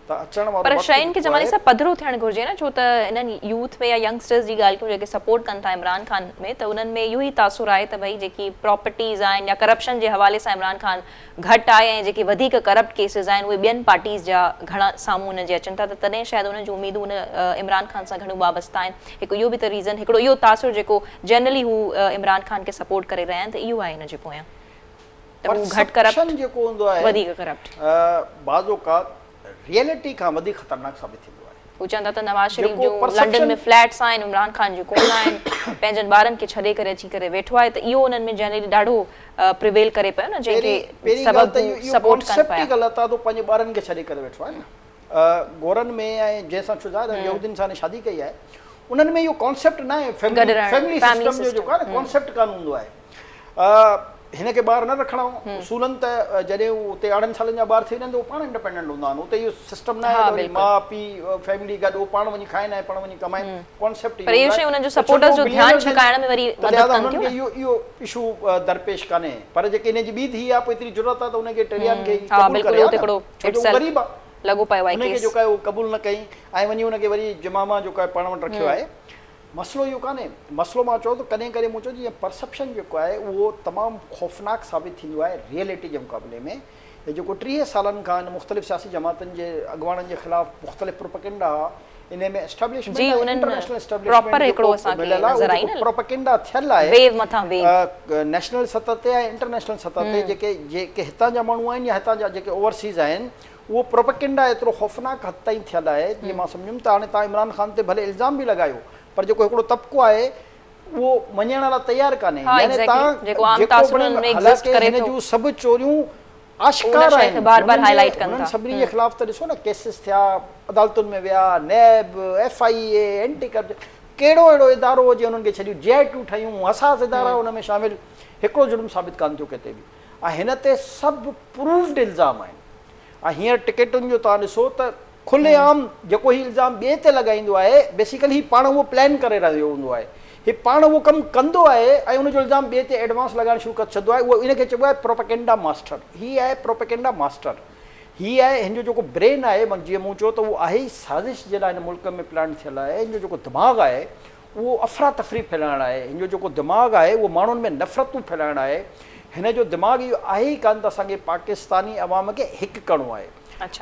ته اچڻ وارو پر وقت شين کي جيڪو جمالي آهي. صاحب پڌرو ٿيڻ گهرجي نه ڇو ته انهن يوٿ ۾ يا ينگسٽرز جي ڳالهه ڪيون جيڪي سپورٽ ڪن ٿا عمران خان ۾ ته انهن ۾ اهو ئي تاثر آهي ته ڀئي جيڪي پراپرٽيز آهن يا ڪرپشن جي حوالي سان عمران خان گهٽ آهي ۽ جيڪي وڌيڪ ڪرپٽ ڪيسز آهن اهي ٻين پارٽيز جا گهڻا سامهون انهن جي اچن ٿا ته تڏهن شايد انهن جون اميدون ان عمران خان سان گهڻيون وابسته آهن هڪ اهو به ته ريزن هڪڙو اهو تاثر جيڪو جنرلي هو عمران خان کي سپورٽ ڪري رهيا آهن ته اهو آهي ان جي پويان ته هو گهٽ ڪرپٽ پرسيپشن جيڪو هوندو آهي وڌيڪ ڪرپٽ. بعض اوقات ريئلٽي کان وڌيڪ خطرناڪ ثابت ٿيندو آهي. هو چون ٿا ته نواز شريف جيڪو جون لنڊن پرسيپشن ۾ فليٽس آهن عمران خان جون ڪونه آهن پنهنجن ٻارن کي ڇڏي ڪري اچي ڪري ويٺو آهي ته اهو انهن ۾ جنرلي ڏاڍو پريويل ڪري پيو نه جنهن پهرين کي پهرين ڳالهه سبب ته هو اهو اهو سپورٽ ڪن ڪانسيپٽ پيا. ئي غلط آهي ته هو پنهنجي ٻارن کي ڇڏي ڪري ويٺو آهي نه گورن ۾ ۽ جنهن سان ڇو ظاهر آهي يهودين سان هن شادي ڪئي آهي انهن ۾ اهو ڪانسيپٽ نه آهي گڏ فيملي رهڻ فيملي فيملي سسٽم جو جيڪو سسٽم آهي نه ڪانسيپٽ ڪانه هوندو آهي هن کي ٻار نه رکڻا اصولن ته جڏهن هو اتي 18 سالن جا ٻار ٿي وڃن ته هو پاڻ انڊيپينڊنٽ هوندا آهن اتي اهو سسٽم نه آهي ها ته وري بلڪل ماء پيء فيملي گڏ هو پاڻ وڃي کائن ۽ پاڻ وڃي ڪمائن ڪانسيپٽ پر اهو اهو هوندو شيون آهي انهن جو ته ڇو جو سپورٽرز هو جو ڌيان بلينرز آهن ڇڪائڻ ۾ وري ته مدد لهذا ڪن هنن ٿيون کي نه اهو اهو اشو درپيش ڪانهي پر جيڪي هن جي ٻي ڌيء آهي پوء ايتري جرئت آهي ته ان کي ٽيريان کي ها قبول بلڪل ڪري اهو ها ته نه هڪڙو ڇو it جو هو سيلف غريب آهي لڳو پيو آهي ان کي ڪيس جيڪو آهي اهو قبول نه ڪئي ۽ وڃي ان کي وري جماما جيڪو آهي پاڻ وٽ رکيو آهي مسئلو اهو ڪانهي، مسئلو مان چئو ته ڪڏهن ڪڏهن مون چيو جيئن پرسيپشن جيڪو آهي اهو تمام خوفناڪ ثابت ٿيندو آهي ريئلٽي جي مقابلي ۾ هي جيڪو 30 سالن کان هن مختلف سياسي جماعتن جي اڳواڻن جي خلاف مختلف پروپيگنڊا انهي ۾ جي اسٽيبلشمينٽ ۽ انهن انٽرنيشنل پراپر اسٽيبلشمينٽ هڪڙو جيڪو اسان کي مليل آهي اهو نظر آئي جيڪو نه پروپيگنڊا ٿيل آهي ويو مٿان ويو نيشنل سطح تي ۽ انٽرنيشنل سطح تي جيڪي جيڪي هتان جا ماڻهو آهن يا هتان جا جيڪي اوورسيز آهن اهو پروپيگنڊا ايترو خوفناڪ حد تائين ٿيل آهي جيئن مان سمجهيم ته هاڻي توهان عمران خان تي ڀلي الزام به لڳايو پر جيڪو هڪڙو طبقو آهي اهو مڃڻ لاء تيار ڪانهي ها يعني ايگزيڪٽلي توهان جيڪو عام جيڪو تاثر بڻيل انهن ۾ ايگزسٽ حالانڪه ڪري هن ٿو جون سڀ چوريون ان آشڪار شيء کي آهن بار بار هنن هاء جي لائيٽ ڪن هنن ٿا سڀني جي خلاف ته ڏسو نه ڪيسز ٿيا عدالتن ۾ ويا NAB F I A anti corruption ڪهڙو اهڙو ادارو هو جنهن هنن کي ڇڏيو جي آء ٽيون ٺهيون حساس ادارا ان ۾ شامل هڪڙو جرم ثابت ڪانه ٿيو ڪٿي به ۽ هن تي سڀ پروفڊ الزام آهن ۽ هينئر ٽڪيٽن جو توهان ڏسو ته کلي عام جيڪو هي الزام ٻئي تي لڳائيندو آهي بيسيڪلي هي پاڻ اهو پلان ڪري رهيو هوندو آهي هي پاڻ اهو ڪم ڪندو آهي ۽ ان جو الزام ٻئي تي ايڊوانس لڳائڻ شروع ڪري ڇڏندو آهي اهو ان کي چئبو آهي پروپيگنڊا ماسٽر هي آهي پروپيگنڊا ماسٽر هي آهي هن جو جيڪو برين آهي جيئن مون چيو ته اهو آهي ئي سازش جي لاء هن ملڪ ۾ پلان ٿيل آهي هن جو جيڪو دماغ آهي اهو افراتفري ڦهلائڻ آهي، هن جو جيڪو دماغ آهي اهو ماڻهن ۾ نفرتون ڦهلائڻ آهي، هن جو دماغ اهو آهي ئي ڪانه ته اسان کي پاڪستاني عوام کي هڪ ڪرڻو آهي.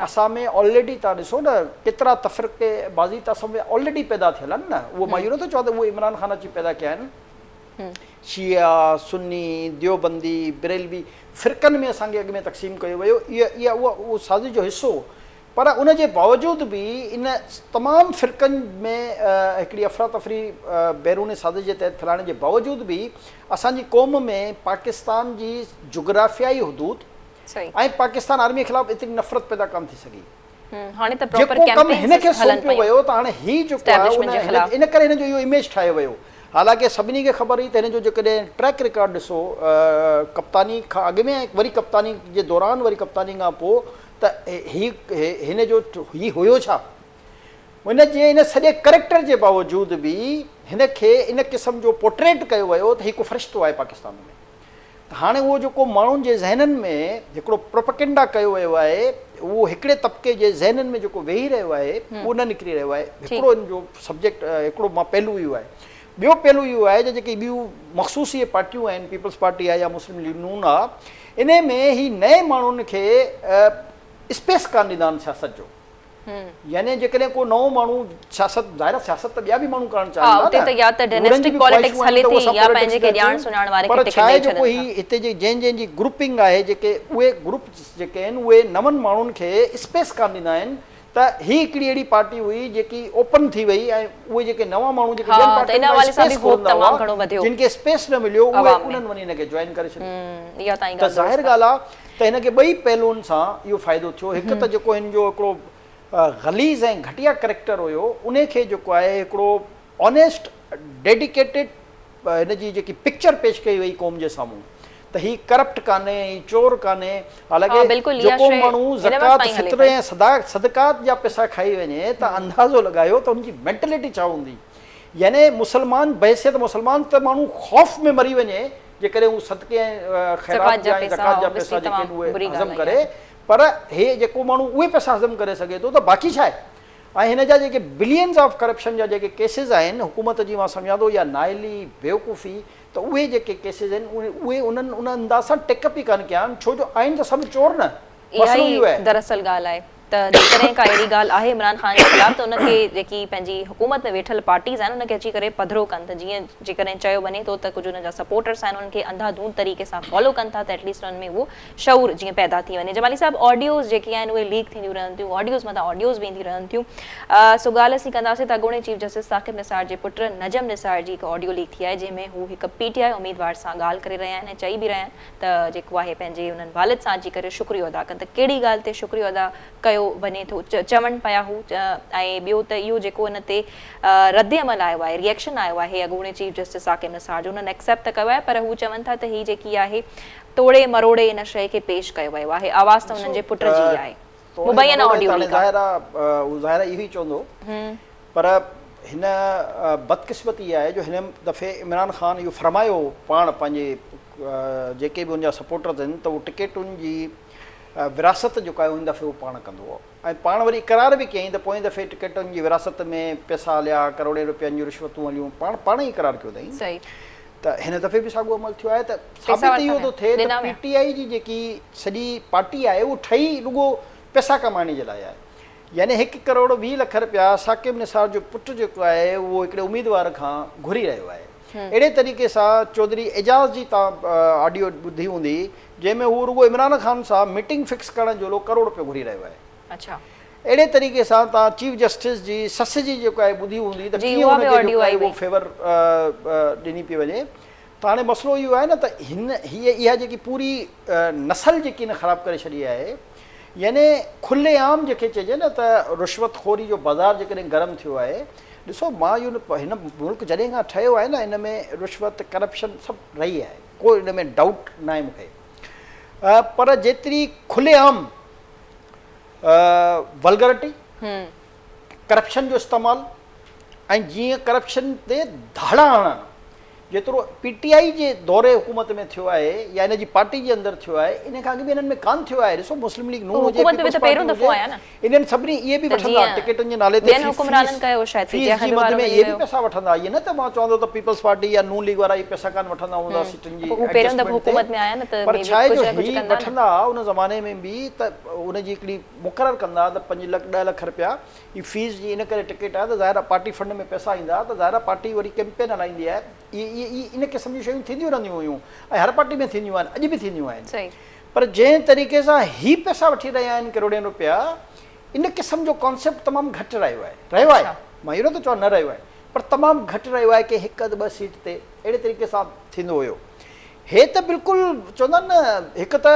اسان ۾ آلريڊي توهان ڏسو نه ڪيترا تفرقي بازي ته اسان ۾ آلريڊي پيدا ٿيل آهن نه، اهو مان اهو نٿو چوان ته اهو عمران خان اچي پيدا ڪيا آهن، شيعا، سني، ديوبندي، بريلوي فرقن ۾ اسان کي اڳ ۾ تقسيم ڪيو ويو، اها اها سازش جو حصو هو. پر ان جي باوجود به ان تمام فرقن ۾ هڪڙي افراتفري بيروني سازش جي تحت ڦهلائڻ جي باوجود به اسان جي قوم ۾ پاڪستان جي جغرافيائي حدود ۽ پاڪستان آرمي خلاف ايتري نفرت پيدا ڪانه ٿي سگهي. جيڪو ڪم هن کي سونپيو ويو ته هاڻي هي جيڪو آهي ان ڪري هن جو اهو اميج ٺاهيو ويو. حالانڪه سڀني کي خبر هئي ته هن جو جيڪڏهن ٽريڪ رڪارڊ ڏسو ڪپتاني کان اڳ ۾ ۽ وري ڪپتاني جي دوران وري ڪپتاني کان پوء ته هي هن جو هي هيو ڇا؟ هن جي ان سڄي ڪريڪٽر جي باوجود به هن کي ان قسم جو پورٽريٽ ڪيو ويو ته هي ڪو فرشتو آهي پاڪستان ۾ ته هاڻي اهو جيڪو ماڻهن جي ذهنن ۾ هڪڙو پروپئگنڊا ڪيو ويو آهي اهو هڪڙي طبقي جي ذهنن ۾ جيڪو ويهي رهيو آهي اهو نه نڪري رهيو آهي هڪڙو ان جو سبجيڪٽ هڪڙو مان پهلو اهو آهي ٻيو پهلو اهو آهي ته جيڪي ٻيون مخصوص اهي پارٽيون آهن پيپلز پارٽي آهي يا مسلم ليگ نون آهي انهي ۾ هي نئين ماڻهن کي اسپيس ڪانه ڏيندا آهن سياست جو يعني جيڪڏهن ڪو نئون ماڻهو سياست ظاهر آهي سياست ته ٻيا به ماڻهو ڪرڻ چاهين ٿا نه يا ته ڊينيسٽڪ پاليٽڪس هلي ٿي يا پنهنجي کي ڄاڻ سڃاڻ واري کي ٽڪيٽ ڏئي ڇڏن ٿا پر ڇا آهي جيڪو هي هتي جي جنهن جنهن جي گروپنگ آهي جيڪي اهي گروپس جيڪي آهن اهي نون ماڻهن کي اسپيس ڪانه ڏيندا آهن ته هي هڪڙي اهڙي پارٽي هئي جيڪي اوپن ٿي وئي ۽ اهي جيڪي نوان ماڻهو جيڪي ٻين پارٽين کان اسپيس گهرندا هئا جن کي اسپيس نه مليو اهي انهن وڃي هن کي جوائن ڪري ڇڏيو ته ظاهر ڳالهه آهي ته هن کي ٻئي پهلوئن سان اهو فائدو ٿيو هڪ ته جيڪو هن جو هڪڙو غليظ ۽ گهٽيا ڪريڪٽر هيو انهي کي جيڪو آهي هڪڙو آنيسٽ ڊيڊيڪيٽيڊ هن جي جيڪي پڪچر پيش ڪئي وئي قوم جي سامهون ته هي ڪرپٽ ڪانهي هي چور ڪانهي حالانڪه جيڪو ماڻهو زڪوات فطري ۽ صدقات جا پئسا کائي وڃي ته اندازو لڳايو ته ان جي مينٽلٽي ڇا هوندي يعني مسلمان بحيثيت مسلمان ته ماڻهو خوف ۾ مري وڃي جيڪڏهن هو صدقي ۽ خيرات جا ۽ زڪوات جا پئسا جيڪي آهن اهي هضم ڪري پر هي جيڪو ماڻهو اهي پئسا هضم ڪري سگهي ٿو ته باقي ڇا آهي ۽ هن جا جيڪي بلينز آف ڪرپشن جا جيڪي ڪيسز آهن حڪومت جي مان سمجهان ٿو اها نااهلي بيوقوفي ته اهي جيڪي ڪيسز آهن اهي انهن ان انداز سان ٽيڪ اپ ئي ڪانه ڪيا آهن ڇو جو آهن ته سڀ چور نه اها ئي دراصل ڳالهه آهي ته جيڪڏهن ڪا اهڙي ڳالهه آهي عمران خان جي خلاف ته ان کي جيڪي پنهنجي حڪومت ۾ ويٺل پارٽيز آهن ان کي اچي ڪري پڌرو ڪن ته جيئن جيڪڏهن چيو وڃي ٿو ته ڪجهه انهن جا سپورٽرس آهن انهن کي انڌا ڌونڌ طريقي سان فالو ڪن ٿا ته ايٽليسٽ انهن ۾ اهو شعور جيئن پيدا ٿي وڃي. جمالي صاحب آڊيوز جيڪي آهن اهي ليڪ ٿينديون رهن ٿيون آڊيوز مٿان آڊيوز به اينديون رهن ٿيون سو ڳالهه اسين ڪنداسين ته اڳوڻي چيف جسٽس ثاقب نثار جي پٽ نجم نثار جي هڪ آڊيو ليڪ ٿي آهي جنهن ۾ هو هڪ پي ٽي آء اميدوار سان ڳالهه ڪري رهيا آهن ۽ چئي به رهيا آهن ته جيڪو آهي پنهنجي انهن والد سان اچي ڪري شڪريو ادا ڪن ته ڪهڙي ڳالهه تي شڪريو ادا ڪيو وڃي ٿو چون پيا هو ۽ ٻيو ته اهو جيڪو ان تي رد عمل آيو آهي ريئيڪشن آيو آهي اڳوڻي چيف جسٽس ثاقب نثار جو انهن ايڪسيپٽ ته ڪيو آهي پر هو چون ٿا ته هي جيڪي آهي توڙي مروڙي ان شيء کي پيش ڪيو ويو آهي. آواز ته انهن جي پٽ جي ئي آهي. مبينه آڊيو ليڪ آهي. ظاهر آهي هو ظاهر آهي اهو ئي چوندو پر هن بدقسمتي اها آهي جو هن دفعي عمران خان اهو فرمايو پاڻ پنهنجي جيڪي به ان جا سپورٽرز آهن ته هو ٽڪيٽن جي ورهاست جيڪو آهي هن دفعي هو پاڻ ڪندو ۽ پاڻ وري اقرار به ڪيائين ته پوئين دفعي ٽڪيٽن جي ورهاست ۾ پئسا هليا ڪروڙين رپين جون رشوتون هليون پاڻ پاڻ ئي اقرار ڪيو اٿائين ته هن دفعي به ساڳيو عمل ٿيو آهي ته ثابت اهو ٿو ٿئي ته پي ٽي آء جي جيڪي سڄي پارٽي آهي اهو ٺهي رڳو پئسا ڪمائڻ جي لاء آهي يعني هڪ ڪروڙ 20 لک رپيا ثاقب نثار جو پٽ جيڪو آهي اهو هڪڙي اميدوار کان گهري رهيو آهي اهڙي طريقي سان چوڌري اعجاز جي توهان آڊيو ٻڌي هوندي جنهن ۾ هو رڳو عمران خان سان ميٽنگ فڪس ڪرڻ جو لو ڪروڙ رپيو گهري رهيو آهي. اڇا. اهڙي طريقي سان توهان چيف جسٽس جي سس جي جيڪو آهي ٻڌي هوندي ته ڪيئن ان کي جيڪو آهي اهو فيور ڏني پئي وڃي ته هاڻي مسئلو اهو آهي نه ته هن هيء اها جيڪي پوري نسل جيڪي هن خراب ڪري ڇڏي آهي يعني کلي عام جيڪي چئجي نه ته رشوت خوري جو بازار جيڪڏهن گرم ٿيو آهي ڏسو مان اهو هن ملڪ جڏهن کان ٺهيو آهي نه ان ۾ رشوت ڪرپشن سڀ رهي آهي ڪو ان ۾ ڊائوٽ ناهي مون کي پر جيتري کلي عام ولگرٽي ڪرپشن جو استعمال ۽ جيئن ڪرپشن تي ڌاڙا هڻڻ جيترو پي ٽي آء جي دور حڪومت ۾ ٿيو آهي يا ان جي پارٽي جي اندر ٿيو آهي ان کان اڳ به انهن ۾ ڪانه ٿيو آهي ڏسو مسلم ليگ نون هجي پيپلز پارٽي هجي انهن سڀني اهي به وٺندا ٽڪيٽن جي نالي تي فيس جي مد ۾ اهي به پئسا وٺندا ائين نه ته مان چوان ٿو ته پيپلز پارٽي يا نون ليگ وارا اهي پئسا ڪانه وٺندا هوندا سيٽن جي ايڊجسٽمينٽ تي پر ڇا آهي جو هي وٺندا ان زماني ۾ به ته ان جي هڪڙي مقرر ڪندا ته 5 لک 10 لک رپيا هي فيس جي ان ڪري ٽڪيٽ آهي ته ظاهر آهي پارٽي فنڊ ۾ پئسا ايندا ته ظاهر آهي پارٽي وري ڪيمپين هلائيندي آهي اهي ان قسم جون شيون ٿينديون رهنديون هيون ۽ هر پارٽي ۾ ٿينديون آهن اڄ به ٿينديون آهن پر جنهن طريقي سان هي پئسا وٺي رهيا آهن ڪروڙين روپيا ان قسم جو ڪانسيپٽ تمام گهٽ رهيو آهي رهيو آهي مان اهو نٿو چوان نه رهيو آهي پر تمام گهٽ رهيو آهي ڪي هڪ اڌ ٻه سيٽ تي اهڙي طريقي سان ٿيندو هيو هي ته بلڪل چوندا آهن نه هڪ ته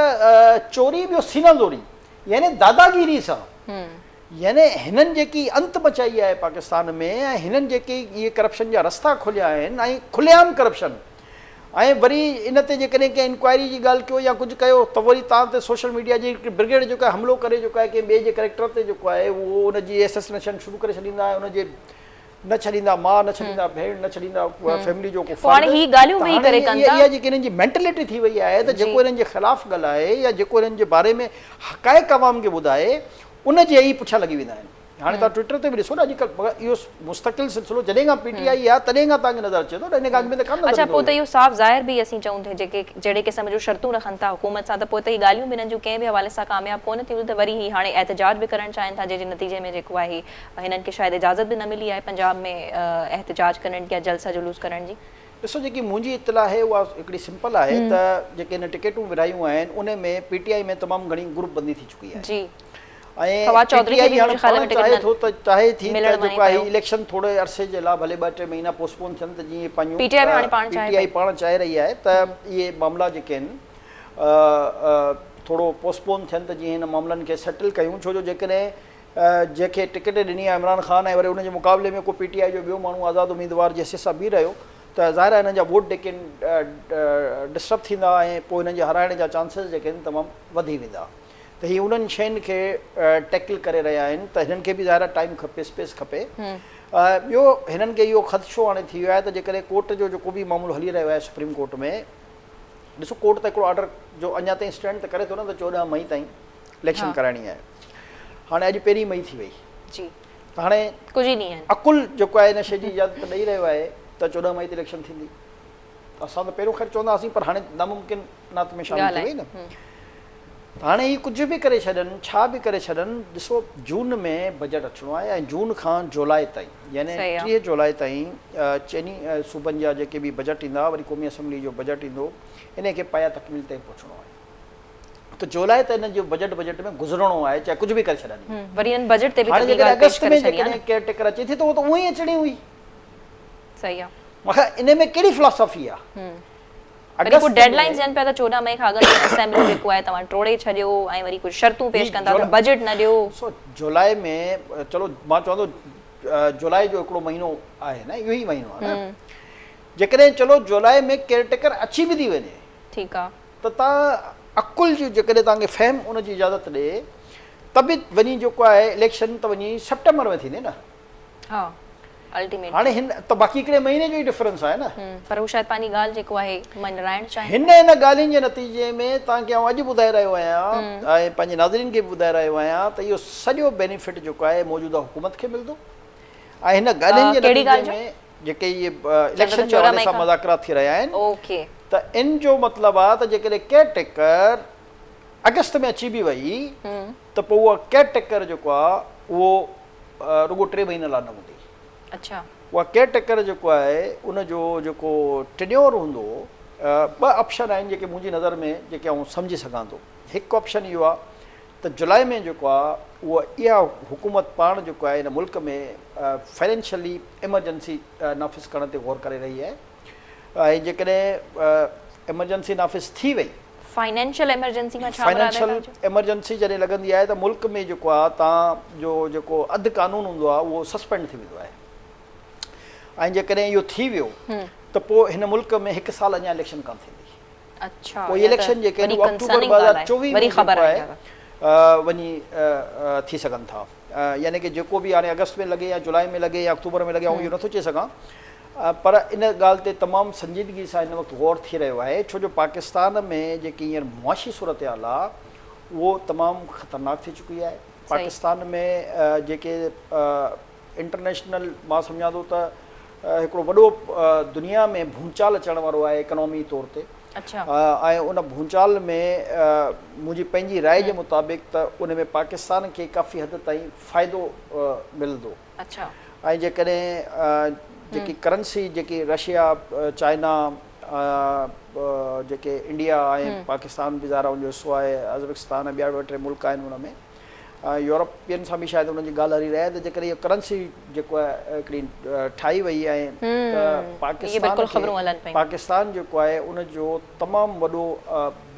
چوري ٻيو سينه زوري يعني داداگيري سان يعني هنن جيڪي انت مچائي آهي پاڪستان ۾ ۽ هنن جيڪي اهي ڪرپشن جا رستا کوليا آهن ۽ کلي عام ڪرپشن ۽ وري ان تي جيڪڏهن ڪنهن انڪوائري جي ڳالهه ڪيو يا ڪجهه ڪيو ته وري توهان تي سوشل ميڊيا جي هڪ برگيڊ جيڪو آهي حملو ڪري جيڪو آهي ڪنهن ٻئي جي ڪريڪٽر تي جيڪو آهي اهو ان جي ايسيسنيشن شروع ڪري ڇڏيندا ۽ ان جي نه ڇڏيندا ماء نه ڇڏيندا ڀيڻ نه ڇڏيندا فيملي جو ڪو فرد هي ڳالهيون ويهي ڪري ڪن ٿا اها جيڪي انهن جي مينٽلٽي ٿي وئي آهي ته جيڪو انهن جي خلاف ڳالهائي يا جيڪو انهن جي باري ۾ حقائق عوام کي ٻڌائي ان جي ئي پٺيان لڳي ويندا آهن هاڻي توهان ٽوئٽر تي به ڏسو نه اڄڪلهه اهو مستقل سلسلو جڏهن کان پي ٽي آء آهي تڏهن کان توهان کي نظر اچي ٿو نه ان کان اڳ ۾ ته ڪانه نظر اڇا پوء ته اهو صاف ظاهر به اسين چئون ٿا جيڪي جهڙي قسم جون شرطون رکن ٿا حڪومت سان ته پوء ته هي ڳالهيون به انهن جون ڪنهن به حوالي سان ڪامياب ڪونه ٿينديون ته وري هي هاڻي احتجاج به ڪرڻ چاهين ٿا جنهن جي نتيجي ۾ جيڪو آهي هنن کي شايد اجازت به نه ملي آهي پنجاب ۾ احتجاج ڪرڻ جي يا جلسا جلوس ڪرڻ جي. ڏسو جيڪي منهنجي اطلاع آهي اها هڪڙي سمپل آهي ته جيڪي هن ٽڪيٽون ورهايون آهن ان ۾ پي ٽي آء ۾ تمام گهڻي گروپ بندي ٿي چڪي آهي. جي. ۽ فواد پي چوڌري ٽي کي آء به هاڻي منهنجي خيال پاڻ ۾ ٽڪيٽ چاهي نه ٿو ته چاهي ٿي ته ملڻ وڃي جيڪو آهي پيو. اليڪشن ٿوري عرصي جي لاء ڀلي ٻه ٽي مهينا پوسٽپون ٿين ته جيئن پنهنجون پي ٽي آء به هاڻي پاڻ پي چاهي ٽي آء پئي. پاڻ چاهي رهي آهي ته اهي معاملا جيڪي آهن ٿورو پوسٽپون ٿين ته جيئن هن معاملن کي سيٽل ڪيون ڇو جو جيڪڏهن جنهن کي ٽڪيٽ ڏني آهي عمران خان ۽ وري ان جي مقابلي ۾ ڪو پي ٽي آء جو ٻيو ماڻهو آزاد اميدوار جي حيثيت سان بيهي رهيو ته ظاهر آهي هنن جا ووٽ جيڪي آهن ڊسٽرب ٿيندا ۽ پوء هنن جي هارائڻ جا چانسز جيڪي آهن تمام وڌي ويندا ته هي انهن شين کي ٽيڪل ڪري رهيا آهن ته هنن کي به ظاهر آهي ٽائيم کپي اسپيس کپي ٻيو هنن کي اهو خدشو هاڻي ٿي ويو آهي ته جيڪڏهن ڪورٽ جو جيڪو به معاملو هلي رهيو آهي سپريم ڪورٽ ۾ ڏسو ڪورٽ ته هڪڙو آرڊر جو اڃا تائين اسٽينڊ ته ڪري ٿو نه ته 14 مئي تائين اليڪشن ڪرائڻي آهي هاڻي اڄ پهرين مئي ٿي وئي جي ته هاڻي ڪجهه ئي ڏينهن آهن. عقل جيڪو آهي ان شيء جي اجازت ڏئي رهيو آهي ته 14 مئي تي اليڪشن ٿيندي. اسان ته پهريون خير چوندا هئاسين پر هاڻي ناممڪنات ۾ شامل ٿي وئي نه. ته هاڻي هي ڪجهه به ڪري ڇڏن ڇا به ڪري ڇڏن ڏسو جون ۾ بجيٽ اچڻو آهي ۽ جون کان جولاء تائين يعني 30 جولاء تائين چئني صوبن جا جيڪي به بجيٽ ايندا وري قومي اسيمبلي جو بجيٽ ايندو انهي کي پايا تڪميل تائين پهچڻو آهي. ته جولاء ته انهن جو بجيٽ بجيٽ ۾ گذرڻو آهي چاهي ڪجهه به ڪري ڇڏن. وري انهن بجيٽ تي به هاڻي ته ٻي جيڪڏهن ڳالهه پيش آگسٽ ڪري ۾ ڇڏي آهي جيڪڏهن نه. ڪيئر ٽيڪر اچي ٿي ته اهو ته اونئن ئي اچڻي هئي. صحيح آهي. مون ان ۾ ڪهڙي فلاسافي آهي؟ وري پوء آگسٽ ڊيڊ ۾ لائنز ڏين پيا ته 14 مئي کان اڳ ۾ اسيمبلي جيڪو آهي توهان ٽوڙي ڇڏيو ۽ وري ڪجهه شرطون هي پيش ڪندا ته جولاء بجيٽ نه ڏيو. ڏسو جولاء ۾ چلو مان چوان ٿو جولاء جو هڪڙو مهينو آهي نه اهو ئي مهينو آهي نه جيڪڏهن چلو جولاء ۾ ڪيئر ٽيڪر اچي به ٿي وڃي ٺيڪ آهي. ته توهان عقل جي جيڪڏهن توهان کي فهم ان جي اجازت ڏي ته به وڃي جيڪو آهي اليڪشن ته وڃي سيپٽمبر ۾ ٿيندي نه. ها الٽيميٽلي. هاڻي هن ته باقي هڪڙي مهيني جو ئي ڊفرنس آهي نه. پر هو شايد پنهنجي ڳالهه جيڪو آهي مڃرائڻ چاهين هن ٿا. ان ڳالهين جي نتيجي ۾ توهان کي آئون اڄ ٻڌائي رهيو آهيان ۽ پنهنجي ناظرين کي به ٻڌائي رهيو آهيان ته اهو سڄو بينيفٽ جيڪو آهي موجوده حڪومت کي ملندو ۽ هن ڳالهين جي ڪهڙي نتيجي ڳالهه جو؟ ۾ جيڪي اهي چون ٿا اليڪشن ته جي 14 حوالي مئي سان کان مذاڪرات ٿي رهيا آهن اوڪي. ته ان جو مطلب آهي ته جيڪڏهن ڪيئر ٽيڪر آگسٽ ۾ اچي به وئي ته پوء اها ڪيئر ٽيڪر جيڪو آهي اهو رڳو 3 مهينن لاء نه هوندي. اڇا. اها ڪيئر ٽيڪر جيڪو آهي ان جو جيڪو ٽينيور هوندو ٻه آپشن آهن جيڪي منهنجي نظر ۾ جيڪي آئون سمجهي سگهان ٿو. هڪ آپشن اهو آهي ته جولاء ۾ جيڪو آهي اهو اها حڪومت پاڻ جيڪو آهي هن ملڪ ۾ فنانشلي ايمرجنسي نافذ ڪرڻ تي غور ڪري رهي آهي ۽ جيڪڏهن ايمرجنسي نافذ ٿي وئي. فنانشل ايمرجنسي مان ڇا مراد آهي فنانشل توهان جو؟ ايمرجنسي جڏهن لڳندي آهي ته ملڪ ۾ جيڪو آهي توهان جو جيڪو اڌ قانون هوندو آهي اهو سسپينڊ ٿي ويندو آهي ۽ جيڪڏهن اهو ٿي ويو ته پوء هن ملڪ ۾ هڪ سال اڃا اليڪشن ڪانه ٿيندي. اڇا پوء اها ته اليڪشن جيڪي آهن وڏي اهي آڪٽوبر ڪنسرننگ ڳالهه آهي 2024 وري ۾ خبر جيڪو آهي آهي وڃي ٿي سگهن ٿا يعني ڪي جيڪو به هاڻي آگسٽ ۾ لڳي يا جولاء ۾ لڳي يا آڪٽوبر ۾ لڳي آئون اهو نٿو چئي سگهان پر ان ڳالهه تي تمام سنجيدگي سان هن وقت غور ٿي رهيو آهي ڇو جو پاڪستان ۾ جيڪي هينئر معاشي صورتحال آهي اهو تمام خطرناڪ ٿي چڪي آهي پاڪستان ۾ جيڪي انٽرنيشنل مان سمجهان ٿو ته هڪڙو وڏو دنيا ۾ ڀونچال اچڻ وارو آهي اڪانامي طور تي ۽ ان ڀونچال ۾ منهنجي پنهنجي راء جي مطابق ته ان ۾ پاڪستان کي ڪافي حد تائين فائدو ملندو ۽ جيڪڏهن جيڪي ڪرنسي جيڪي رشيا چائنا جيڪي انڊيا ۽ پاڪستان به ظاهر آهي ان جو حصو آهي ازبڪستان ۽ ٻيا ٻه ٽي ملڪ آهن ان ۾ يورپين سان به شايد انهن جي ڳالهه هلي رهي آهي ته جيڪڏهن اها ڪرنسي جيڪو آهي هڪڙي ٺاهي وئي ۽ ته پاڪستان کي پاڪستان جيڪو آهي ان جو تمام وڏو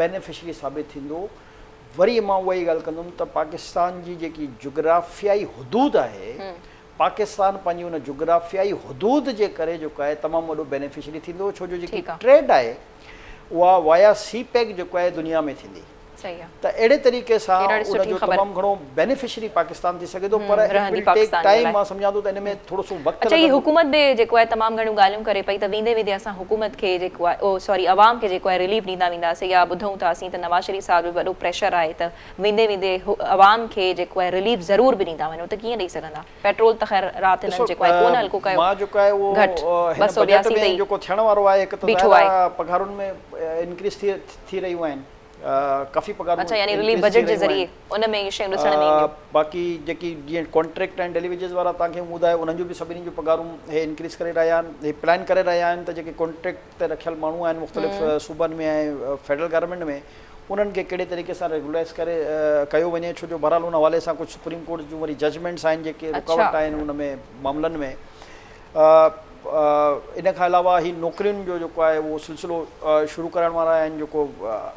بينيفشري ثابت ٿيندو وري مان اها ئي ڳالهه ڪندم ته پاڪستان جي جيڪي جغرافيائي حدود آهي پاڪستان پنهنجي ان جغرافيائي حدود جي ڪري جيڪو آهي تمام وڏو بينيفشري ٿيندو ڇو جو جيڪي ٽريڊ آهي اها وايا سي پيڪ جيڪو آهي دنيا ۾ ٿيندي ته اهڙي طريقي سان ان جو تمام گهڻو بينيفشري پاڪستان ٿي سگهي ٿو پر it will take time مان سمجهان ٿو ته ان ۾ ٿورو سو وقت اڇا هي لڳندو. حڪومت به جيڪو آهي تمام گهڻيون ڳالهيون ڪري پئي ته ويندي ويندي اسان حڪومت کي جيڪو آهي او سوري عوام کي جيڪو آهي رليف ڏيندا وينداسين يا ٻڌون ٿا اسين ته نواز شريف صاحب جو به وڏو پريشر آهي ته ويندي ويندي عوام کي جيڪو آهي رليف ضرور به ڏيندا وڃو ته ڪيئن ڏئي سگهندا پيٽرول ته خير رات هنن ڏسو جيڪو آهي ڪونه هلڪو ڪيو مان جيڪو آهي اهو گهٽ هن بجيٽ 282 ۾ تي ئي جيڪو ٿيڻ وارو آهي هڪ ته بيٺو ظاهر آهي. آهي پگهارن ۾ انڪريز ٿي رهيون آهن ڪافي پگهارون اڇا يعني رليف انڪريز ٿي بجيٽ جي رهيون ذريعي آهن. ان ۾ اهي شيون ڏسڻ ۾ اينديون. باقي جيڪي جيئن ڪانٽريڪٽ ۽ ڊيلي ويجز وارا توهان کي مون ٻڌايو انهن جون به سڀني جون پگهارون هي انڪريز ڪري رهيا آهن هي پلان ڪري رهيا آهن ته جيڪي ڪانٽريڪٽ تي رکيل ماڻهو آهن مختلف صوبن ۾ ۽ فيڊرل گورنمينٽ ۾ انهن کي ڪهڙي طريقي سان ريگولرائيز ڪري ڪيو وڃي ڇو جو بهرحال ان حوالي سان ڪجهه سپريم ڪورٽ جون وري ججمينٽس آهن جيڪي رڪاوٽ آهن ان ۾ معاملن ۾. ان کان علاوه هي نوڪرين جو جيڪو آهي اهو سلسلو شروع ڪرڻ وارا آهن جيڪو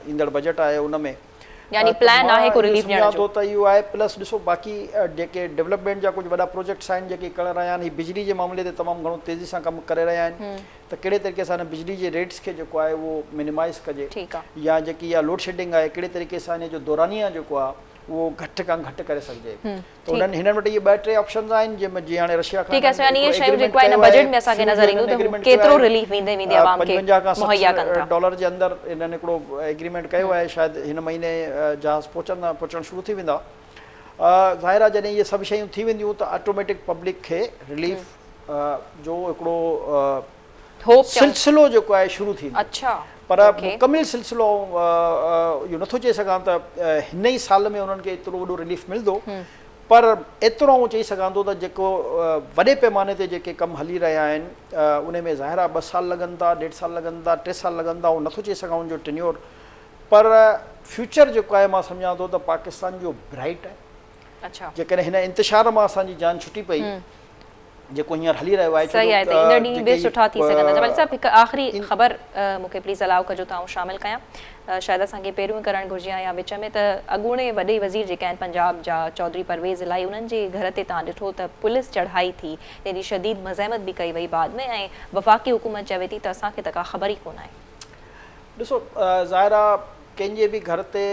ايندڙ بجيٽ آهي ان ۾. يعني پلان آهي ڪو رليف ڏيڻ جو. ته اهو آهي پلس ڏسو باقي جيڪي ڊولپمينٽ جا ڪجهه وڏا پروجيڪٽس آهن جيڪي ڪرڻ رهيا آهن. هي بجلي جي معاملي تي تمام گهڻو تيزي سان ڪم ڪري رهيا آهن ته ڪهڙي طريقي سان بجلي جي ريٽس کي جيڪو آهي اهو منيمائز ڪجي يا جيڪي اها لوڊ شيڊنگ آهي ڪهڙي طريقي سان ان جو دورانيه جيڪو آهي اهو گهٽ کان گهٽ ڪري سگهجي ته انهن هنن وٽ اهي ٻه ٽي آپشنز آهن جنهن ۾ جيئن هاڻي رشيا کان ٺيڪ آهي سو يعني اهي شيون جيڪو آهي بجيٽ ۾ اسان کي نظر اينديون ته ڪيترو رليف ويندي ويندي عوام کي مهيا ڪن ٿا. ڊالر جي اندر هنن هڪڙو ايگريمينٽ ڪيو آهي شايد هن مهيني جهاز پهچندا پهچڻ شروع ٿي ويندا. ظاهر آهي جڏهن اهي سڀ شيون ٿي وينديون ته آٽوميٽڪ پبلڪ کي رليف جو هڪڙو سلسلو جيڪو آهي شروع ٿيندو. پر مڪمل سلسلو اهو نٿو چئي سگهان ته هن ئي سال ۾ انهن کي ايترو وڏو رليف ملندو پر ايترو آئون چئي سگهان ٿو ته جيڪو وڏي پيماني تي جيڪي ڪم هلي رهيا آهن ان ۾ ظاهر آهي 2 سال لڳن ٿا، 1.5 سال لڳن ٿا، 3 سال لڳن ٿا، آئون نٿو چئي سگهان ان جو ٽينيور پر فيوچر جيڪو آهي مان سمجهان ٿو ته پاڪستان جو برائيٽ آهي. جيڪڏهن هن انتشار مان اسان جي جان ڇٽي پئي جيڪو هينئر هلي رهيو آهي. صحيح آهي ته ايندڙ ڏينهن به سٺا ٿي سگهن ٿا. جمالي صاحب هڪ آخري خبر مون کي پليز الاء ڪجو ته آئون شامل ڪيان شايد اسان کي پهريون ڪرڻ گهرجي ها يا وچ ۾ ته اڳوڻي وڏي وزير جيڪي آهن پنجاب جا چوڌري پرويز الاهي انهن جي گهر تي توهان ڏٺو ته پوليس چڙهائي ٿي جنهن جي شديد مزاحمت به ڪئي وئي بعد ۾ ۽ وفاقي حڪومت چوي ٿي ته اسان کي ته ڪا خبر ئي ڪونه آهي. ڏسو ظاهر آ ڪنهن جي به گهر تي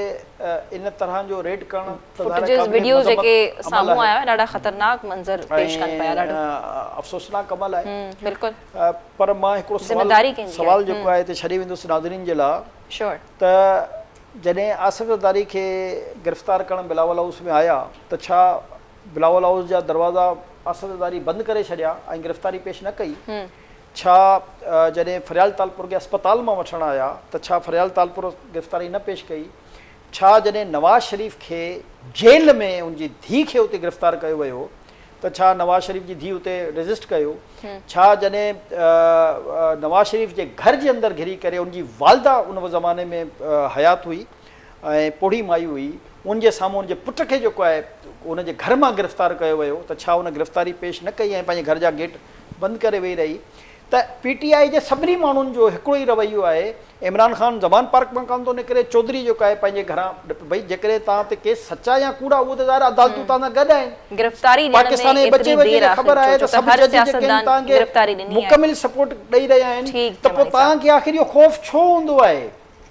ان طرح جو ريڊ ڪرڻ ته ظاهر آهي قابل مذمت عمل آهي. ڏاڍا خطرناڪ منظر پيش ڪن پيا ڏاڍو ۽ افسوسناڪ عمل آهي. بلڪل. پر مان هڪڙو سوال سوال جيڪو آهي هتي ڇڏي ويندس ناظرين جي لاء ته جڏهن آصف زرداري کي گرفتار ڪرڻ بلاول هائوس ۾ آيا ته ڇا بلاول هائوس جا دروازا آصف زرداري بند ڪري ڇڏيا ۽ گرفتاري پيش نه ڪئي؟ ڇا جڏهن فريال تالپور کي اسپتال مان وٺڻ آيا ته ڇا فريال تالپور گرفتاري نه پيش ڪئي؟ ڇا جڏهن نواز شريف کي جيل ۾ ان جي ڌيء کي اتي گرفتار ڪيو ويو ته ڇا نواز شريف جي ڌيء اتي ريزسٽ ڪيو؟ ڇا جڏهن نواز شريف جي گهر جي اندر گهري ڪري ان جي والده ان زماني ۾ حيات هئي ۽ پوڙهي مائي هئي ان جي سامهون ان جي پٽ کي جيڪو آهي ان جي گهر مان گرفتار ڪيو ويو ته ڇا ان گرفتاري پيش نه ڪئي ۽ پنهنجي گهر جا گيٽ بند ڪري ويهي رهي ته پي ٽي آء جي سڀني ماڻهن جو هڪڙو ئي رويو آهي، عمران خان زمان پارڪ مان ڪانه ٿو نڪري، چوڌري جيڪو آهي پنهنجي گهران ڀئي جيڪڏهن توهان تي ڪيس سچا يا ڪوڙا اهو ته ظاهر آهي عدالتون توهان سان گڏ آهن، گرفتاري ڏيڻ ۾ پاڪستان جي ٻچي ايتري ٻچي دير کي آخر خبر ڇو آهي ڇو ته ته سڀ هر جج جيڪي آهن سياستدان توهان کي گرفتاري ڏني آهي. مڪمل سپورٽ ڏئي رهيا آهن ٺيڪ ته پوء جمالي صاحب. توهان کي آخر اهو خوف ڇو هوندو آهي؟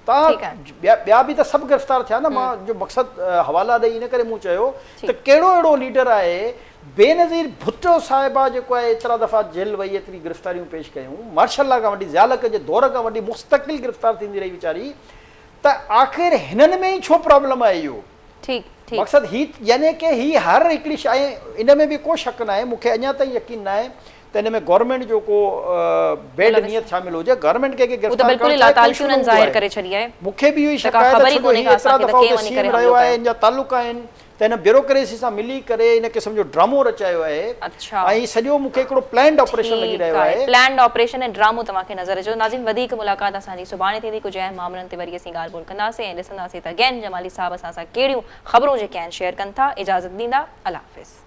ٺيڪ توهان ٻيا به ته سڀ گرفتار ٿيا نه مان جو مقصد حوالا ڏئي ان ڪري مون چيو ته ڪهڙو اهڙو ليڊر آهي بينظير ڀٽو صاحبه جيڪو آهي ايترا دفعا جيل وئي ايتري گرفتاريون پيش ڪيون مارشل لا کان وٺي ضياء الحق جي دور کان وٺي مستقل گرفتار ٿيندي رهي ويچاري ته آخر هنن ۾ ئي ڇو پرابلم آهي اهو ٺيڪ ٺيڪ. مقصد هي يعني ڪه هي هر هڪڙي شيء ان ۾ به ڪو شڪ ناهي مون کي اڃا تائين يقين ناهي ته ان ۾ گورنمينٽ جو ڪو بيڊ نيت شامل هجي گورنمينٽ ڪنهن کي گرفتار ڪرڻ چاهي ڪو اشو نه هوندو آهي مون کي به اهو ئي شڪ آهي ته ڇو جو هي ايترا دفعا اتي سي ايم رهيو آهي ان جا تعلق آهن ته هن بيوروڪريسي سان ملي ڪري ان قسم جو ڊرامو رچايو آهي ۽ هي سڄو مون کي هڪڙو پلانڊ آپريشن لڳي رهيو آهي. پلانڊ آپريشن ۽ ڊرامو توهان کي نظر اچي ٿو. ناظرين وڌيڪ ملاقات اسان جي سڀاڻي ٿيندي ڪجهه اهم معاملن تي وري اسين ڳالهه ٻولهه ڪنداسين ۽ ڏسنداسين ته اگين جمالي صاحب اسان سان ڪهڙيون خبرون جيڪي آهن شيئر ڪن ٿا اجازت ڏيندا الله حافظ.